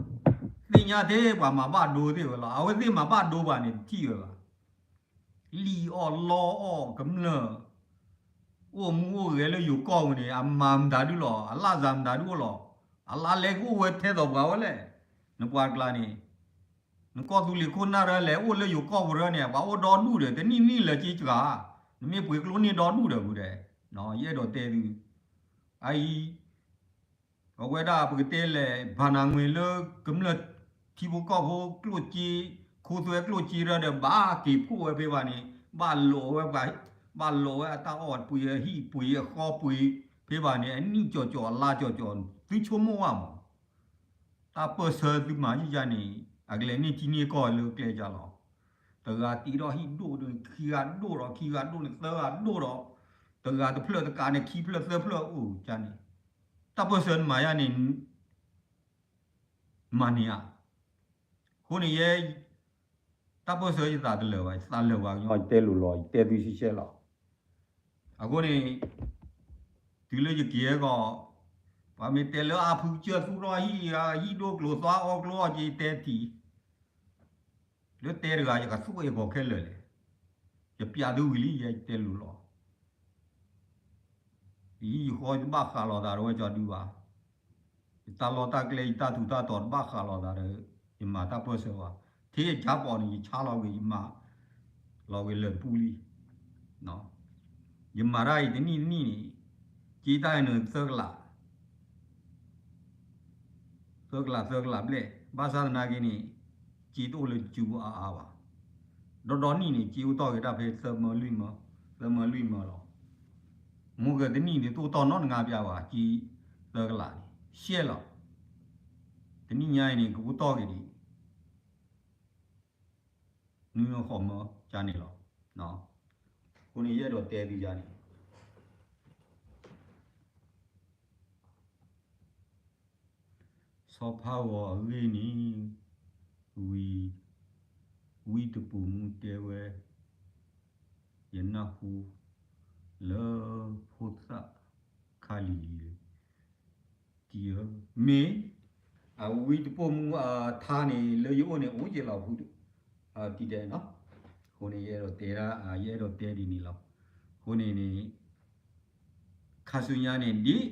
သ့ၣ်ညါထဲပှၤမၤဘၣ်ဒိသ့ၣ်ဝဲလီၤ. အဝဲသ့ၣ်မၤဘၣ်ဒိပှၤန့ၣ် တထံၣ်ဝဲဘၣ်. လံၣ်အီၣ်လီအီၣ်ကမျၢၢ် အိၣ်မူအိၣ်ဂဲၤလၢယိၤကီၢ်ပူၤန့ၣ် အမၤမတၤဒုလီၤ, အလၢ်စၢ်မတၤဒုအိၣ်လီၤ. အလါလဲကအိၣ်ဝဲထဲသိးပှၤဝဲလဲၣ်. နပှၤတကျါန့ၣ် နကီၢ်သူလ့ၤခိၣ်နၢ်ရၢလဲၤအိၣ်လၢယိၤကီၢ်ပူၤရၢန့ၣ် ပှၤအိၣ်ဒီဒူၣ်ဒီး တနံၣ်နံၣ်လၢက့တဂၤ, နမ့ၢ်ပှ့ၤကျိန့ၢ်ဒီဒူၣ်ဒီးပူၤဒီး, ယအဲၣ်ဒိးတဲသု, အအံၤ အဝဲဒၣ်ပကတဲလဲၣ် ဘၣ်နၤငွေလၢကမျၢၢ်ထံဖိကီၢ်ဖိကျိၣ်စ့, ခိသွဲကျိၣ်စ့ရၢဒီး ဘၣ်က့ၤဖှိၣ်ဝဲဖဲဘၣ်န့ၣ် ဘၣ်လိးဝဲ, ဘၣ်လိးဝဲအတၢ်အီၣ်ပှ့ၤအဟံၣ်ပှ့ၤအဃီပှ့ၤဖဲဘၣ်န့ၣ် အနံၣ်ကၠီၤကၠီၤအလါကၠီၤကၠီၤ သုဆိကမိၣ်ဘၣ်မး တၢ်ပၢၢ်ဆၢသုမၤယုၢ်ယါန့ၣ် အကလဲၤန့ၢ်ထံန့ၢ်ကီၢ်လၢကျဲယါလီၤ. တဂၤတံၢ်ထီၣ်ဟံၣ်ဒိၣ်ဒီးခံဂၤဒိၣ်ဒီး ခံဂၤဒိၣ်န့ၣ်သၢဂၤဒိၣ်ဒီး တဂၤတဖျၢၣ်တကးန့ၣ်ခံဖျၢၣ်သၢဖျၢၣ်အိၣ်ယါန့ၣ် တၢ်ပၢၢ်ဆၢနမၤယါန့ၣ် မၤန့ၢ်ဧါ. အဃိန့ၣ်ယဲ တၢ်ပၢၢ်ဆၢယသးတလၢာ်ဘၣ်, ယသးလၢာ်ပှၤကညီ ယတဲလိၤလီၤ, ယတဲသုရှဲရှဲလီၤ. အဃိန့ၣ် တုၤလၢယက့ၤဟဲဂီၤ ပှၤမ့ၢ်တဲလၢအဖုကစၢၢ်သူၣ်ထီၣ်ဟံၣ်ဧါ, ဟံၣ်ဒိၣ်ကျိၤသွါအီကျိၤအီက့ၤတဲထံၣ် လၢတဲတဂၤ ယကသူၣ်အ့ၣ်ဂီၤခဲလၢာ်လဲၣ်. ယပျးသုဝံၤလံ ယဲယတဲလိၤလီၤ. ယဟံၣ်ယဃီတဘၣ်ဃးလိာ်သးဒီးဝဲကၠီဒုဘၣ်. ယတၢ်လီၢ်တၢ်ကျဲ ယတၢ်ထူးတၢ်တီၤတဘၣ်ဃးလိာ်သးဒီး ယမၤတၢ်ပၢၢ်ဆၢဘၣ်. ထဲယကၠါပီၤန့ၣ် ယဆါလီၤဂ့ၤ ယမၤလီၤဂ့ၤလၢာ်တပူၤလံ. ယမၤတၢ်အံၤတနံၣ်တနံၣ်န့ၣ် က့တၢ်အံၤန့ၣ်သၢကလး သၢကလးသၢကလးဘျဲၣ်, ဘၣ်ဆၣ်သနာ်က့န့ၣ် က့တအိၣ်လၢစုအါအါဘၣ်. ဒီဒီနံၣ်န့ၣ် က့အိၣ်တီၢ်က့ၤတၢ်ဖဲသၢမၢလွံၢ်မၢ, သၢမၢလွံၢ်မၢလီၤ. မုၢ်ဂီၤတနံၣ်န့ၣ် တအိၣ်တီၢ်နီတဂၤဘၣ်ဘၣ် က့သၢကလးန့ၣ် ရှဲလီၤ. တနံၣ်ညါအံၤန့ၣ် ကအိၣ်တီၢ်က့ၤဒံး နွံမၢဃိးမၢကန့ၣ်လီၤ. အဃိန့ၣ် ယအဲၣ်ဒိးတဲသုယၤန့ၣ် ဆီဖါဂီၤအဂ့ၢ်န့ၣ် ဝံ, ဝံတပူၤမူတဲဝဲ, ယနၢ်ဟူလၢဖိသၣ်ခါလံၤလံၤ တံၤဧၢ, မ့ၢ် အဝံတပိာ်မူအထါန့ၣ် လၢယအိၣ်န့ၣ် အိၣ်က့ၤလီၤဖု တံၤတဲနီၤ. အဃိန့ၣ် ယအဲၣ်ဒိးတဲဒၣ် ယအဲၣ်ဒိးတဲဒ်န့ၣ်လီၤ. အဃိန့ၣ်န့ၣ် ခါဆူညါန့ၣ် ဒ်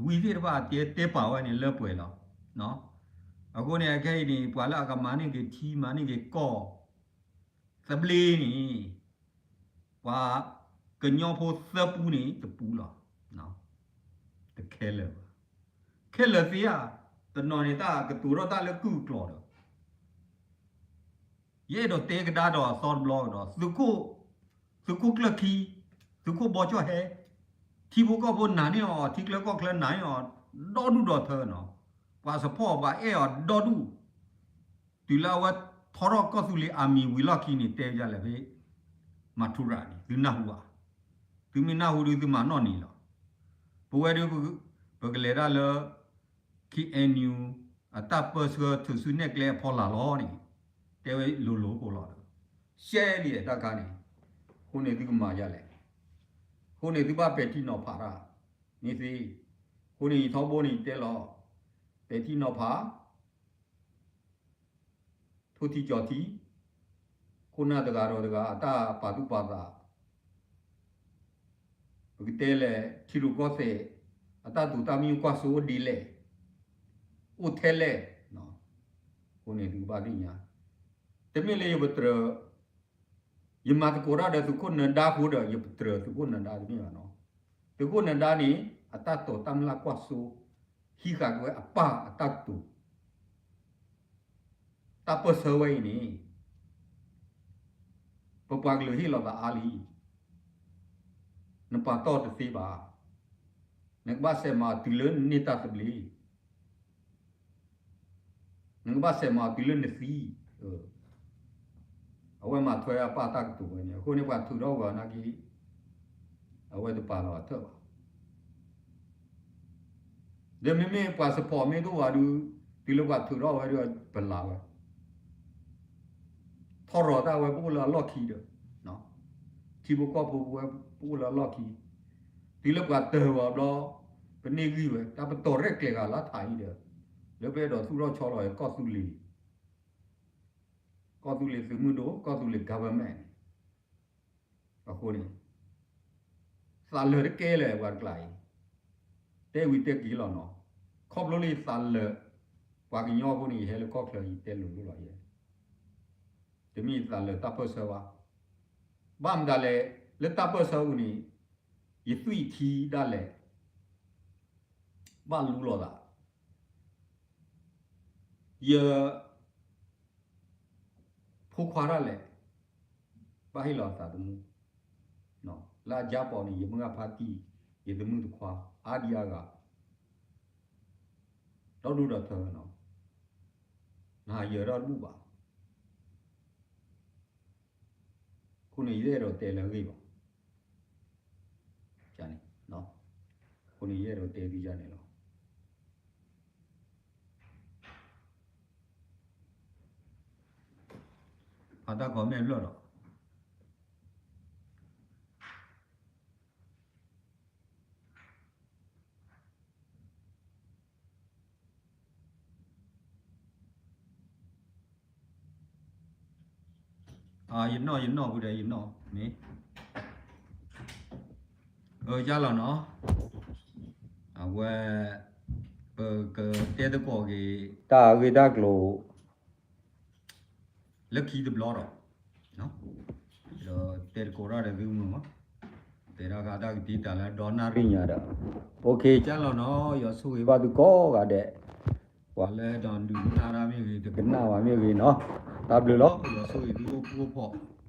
ဝံသ့ၣ်တဖၣ်တဲတဲပာ်ဝဲန့ၣ် လၢပှဲၤလီၤ. အဃိန့ၣ် အခဲအံၤန့ၣ် ပှၤလၢအကမၤန့ၢ်က့ၤထံ မၤန့ၢ်က့ၤကီၢ် သဘျ့န့ၣ် ပှၤကညီဖိသၢပူန့ၣ် တပူလီၤ. တခဲလၢာ်ဘၣ်. ခဲလၢာ်သ့ဧါ, တနီၤန့ၣ် တၢ်ကတိၤထီၣ်တၢ်လၢကုၢ်ကျိာ်ဒီး ယအဲၣ်ဒိးတဲကဒါဒီးအသီတဘျီကဒီး သုးခိၣ်ကျၢၢ်ခံ, သုးခိၣ်ဘီကၠီၣ်ဟဲ, ထံဖိကီၢ်ဖိနာ်န့ၢ်အီၤ, ထံချၢကီၢ်ချၢနာ်န့ၢ်အီၤ ဒီဒူၣ်ဒီထၢနီၤ. ပှၤ support ပှၤအဲၣ်အီၤဒီဒူၣ် တုၤလၢအဝဲထီထီၣ်ကီၢ်သူလ့ၤအမံၤဝံၤလီၢ်ခံန့ၣ် တဲယၤလဲၣ်ဖဲ မၤထူရၤန့ၣ် သုနၢ်ဟူဧါ. သုမ့ၢ်နၢ်ဟူဒီး သုမၤနီၣ်န့ၣ်လီၤ. ပဝဲဒီး ပကလဲၤတၢ်လၢ KNU အတၢ်ပၢဆှၢထုးစုနဲၣ်ကျဲအဖီလာ်လီၤန့ၣ် တဲဝဲလိၤလိၤဖိလီၤဒီး ရှဲလံတၢ်ခါန့ၣ်. အဃိန့ၣ်သုကမၤယၤလဲၣ်. အဃိန့ၣ်သုဘၣ်ပဲာ်ထံနီၤဖးတၢ်န့ၣ်သ့. အဃိန့ၣ်ယထီဘိန့ၣ်ယတဲလီၤ ပဲာ်ထံနီၤဖး ထိၣ်ထံကၠီၤထံ ခိၣ်နၢ်တဂၤဒီးတဂၤ အတၢ်ပာ်သူၣ်ပာ်သး, ပကတဲလဲၣ် ထံရူၢ်ကီၢ်သဲး အတၢ်တိာ်တၢ်မံကွၢ်စိအိၣ်ဒ်လဲၣ်, အိၣ်ထဲလဲၣ်. အဃိန့ၣ်သုကဘၣ်သ့ၣ်ညါ, တမ့ၢ်လၢယပတြၢၤ ယမၤသကိးတၢ်ဒီးသုးခိၣ်နၢၤဒါအဃိဒီး ယပတြၢၤသုးခိၣ်နၢၤဒါတမ့ၢ်ဘၣ်နီၤ. သုးခိၣ်နၢၤဒါန့ၣ် အတၢ်တိာ်တၢ်မံလၢကွၢ်စိ ဟံးဃာ်က့ၤဝဲအပၢ်အတၢ်ကတိၤ တၢ်ပၢၢ်ဆၢဝဲအံၤန့ၣ် ပပှၤကလုာ်ဟ့ၣ်လီၤသးအါလံ. နပာ်တီၢ်တသ့ဘၣ်. နကဘၣ်စဲးမၤတုၤလၢနန့ၢ်တၢ်သဘျ့, နကဘၣ်စဲးမၤတုၤလၢနသံ. အဝဲမၤထွဲအပၢ်တၢ်ကတိၤဝဲန့ၣ် အဃိန့ၣ် ပှၤထုးထီၣ်ဝဲနာ်က့ အဝဲတပာ်လီၤအထၢၣ်ဘၣ်. ဒီးမ့မ့ၢ်ပှၤ support မ့ၢ်တအိၣ်ဘၣ်ဒီး တုၤလၢပှၤထုးထီၣ်ဝဲဒီး ပလၤဝဲ ထီၣ်ရီၤတၢ်ဝဲပအိၣ်လၢအလီၢ်ခံဒီး ထံဖိကီၢ်ဖိပဝဲပအိၣ်လၢအလီၢ်ခံ, တုၤလၢပှၤတၢၢ်ဝဲဘျီ ပန့ၢ်ဂံၢ်ဝဲ တၢ်ပတီၢ်ရဲၣ်ကျဲၤဂၤလၢထးအံၤဒီး လၢပအဲၣ်ဒိးသူၣ်ထီၣ်ဆီလီၤကီၢ်သူလ့ၤ, ကီၢ်သူလ့ၤသုးမုၢ်ဒိၣ် ကီၢ်သူလ့ၤ government န့ၣ် အဃိန့ၣ် သးလၢာ်တကဲလၢာ်ပှၤတကျါအံၤ, တဲဝံၤတဲက့ၤလီၤနီၤ, ခီဖျိလၢယသးလၢာ် ပှၤကညီအဃိန့ၣ် ယဟဲလၢကီၢ်ချၢယတဲလိၤလိၤလီၤယဲ, တမ့ၢ်ယသးလၢာ်တၢ်ပၢၢ်ဆၢဘၣ်. ဘၣ်မတၤလဲၣ် လၢတၢ်ပၢၢ်ဆၢပူၤန့ၣ် ယသွံၣ်ထံဒၣ်လဲာ် ဘၣ်လူလီၤသး ယ ဖိခွါဒၣ်လဲာ် ဘၣ်ဟ့ၣ်လီၤသးသမူ, လၢအကၠါပီၤန့ၣ် ယမုၢ်ဂၢ်ဖါတံၢ် ယသမုၢ်တခွါ အါဒံအါဂၤ ဒီဒူၣ်ဒီထၢနီၤ, နဟးယၢၤထီၣ်တဘူၣ်ဘၣ်. အဃိန့ၣ် ယအဲၣ်ဒိးတဲလၢအဂ့ၢ်ဘၣ်. န့ၣ်, အဃိန့ၣ် ယအဲၣ်ဒိးတဲသုန့ၣ်လီၤ. ဖးတၢ် comment ဖျၢၣ်ဒီး ယနီၣ် ယနီၣ်ဃုာ်ဒီး ယနီၣ်မ့ၢ် အၢ ယါလီၤနီၤ, အဝဲ ပကတဲသကိးက့ၤ တၢ်ဂ့ၢ်တၢ်ကျိၤ လၢခံတဘျီဒီး ဒီးတဲသကိးတၢ်ဒီးသုမုၢ်မး, တဲတၢ်ခါတၢ်ကတံာ်တာ်လၢဒီနၣ်ရံၣ်ညါဒီး OK ယါလီၤနီၤ, ယွၤဆိၣ်ဂ့ၤဘၣ်သုကိးဂၤဒဲး, ပှၤလၢဒီးဒုးကနၣ်တၢ်မ့ၢ်ဂ့ၤ တကနၣ်ဘၣ်မ့ၢ်ဂ့ၤနီၤ, တၢ်ဘျုးလီၤ, ယွၤ ဆိၣ်ဂ့ၤသုအိၣ်ဖှိၣ်အိၣ်ဖှီၣ်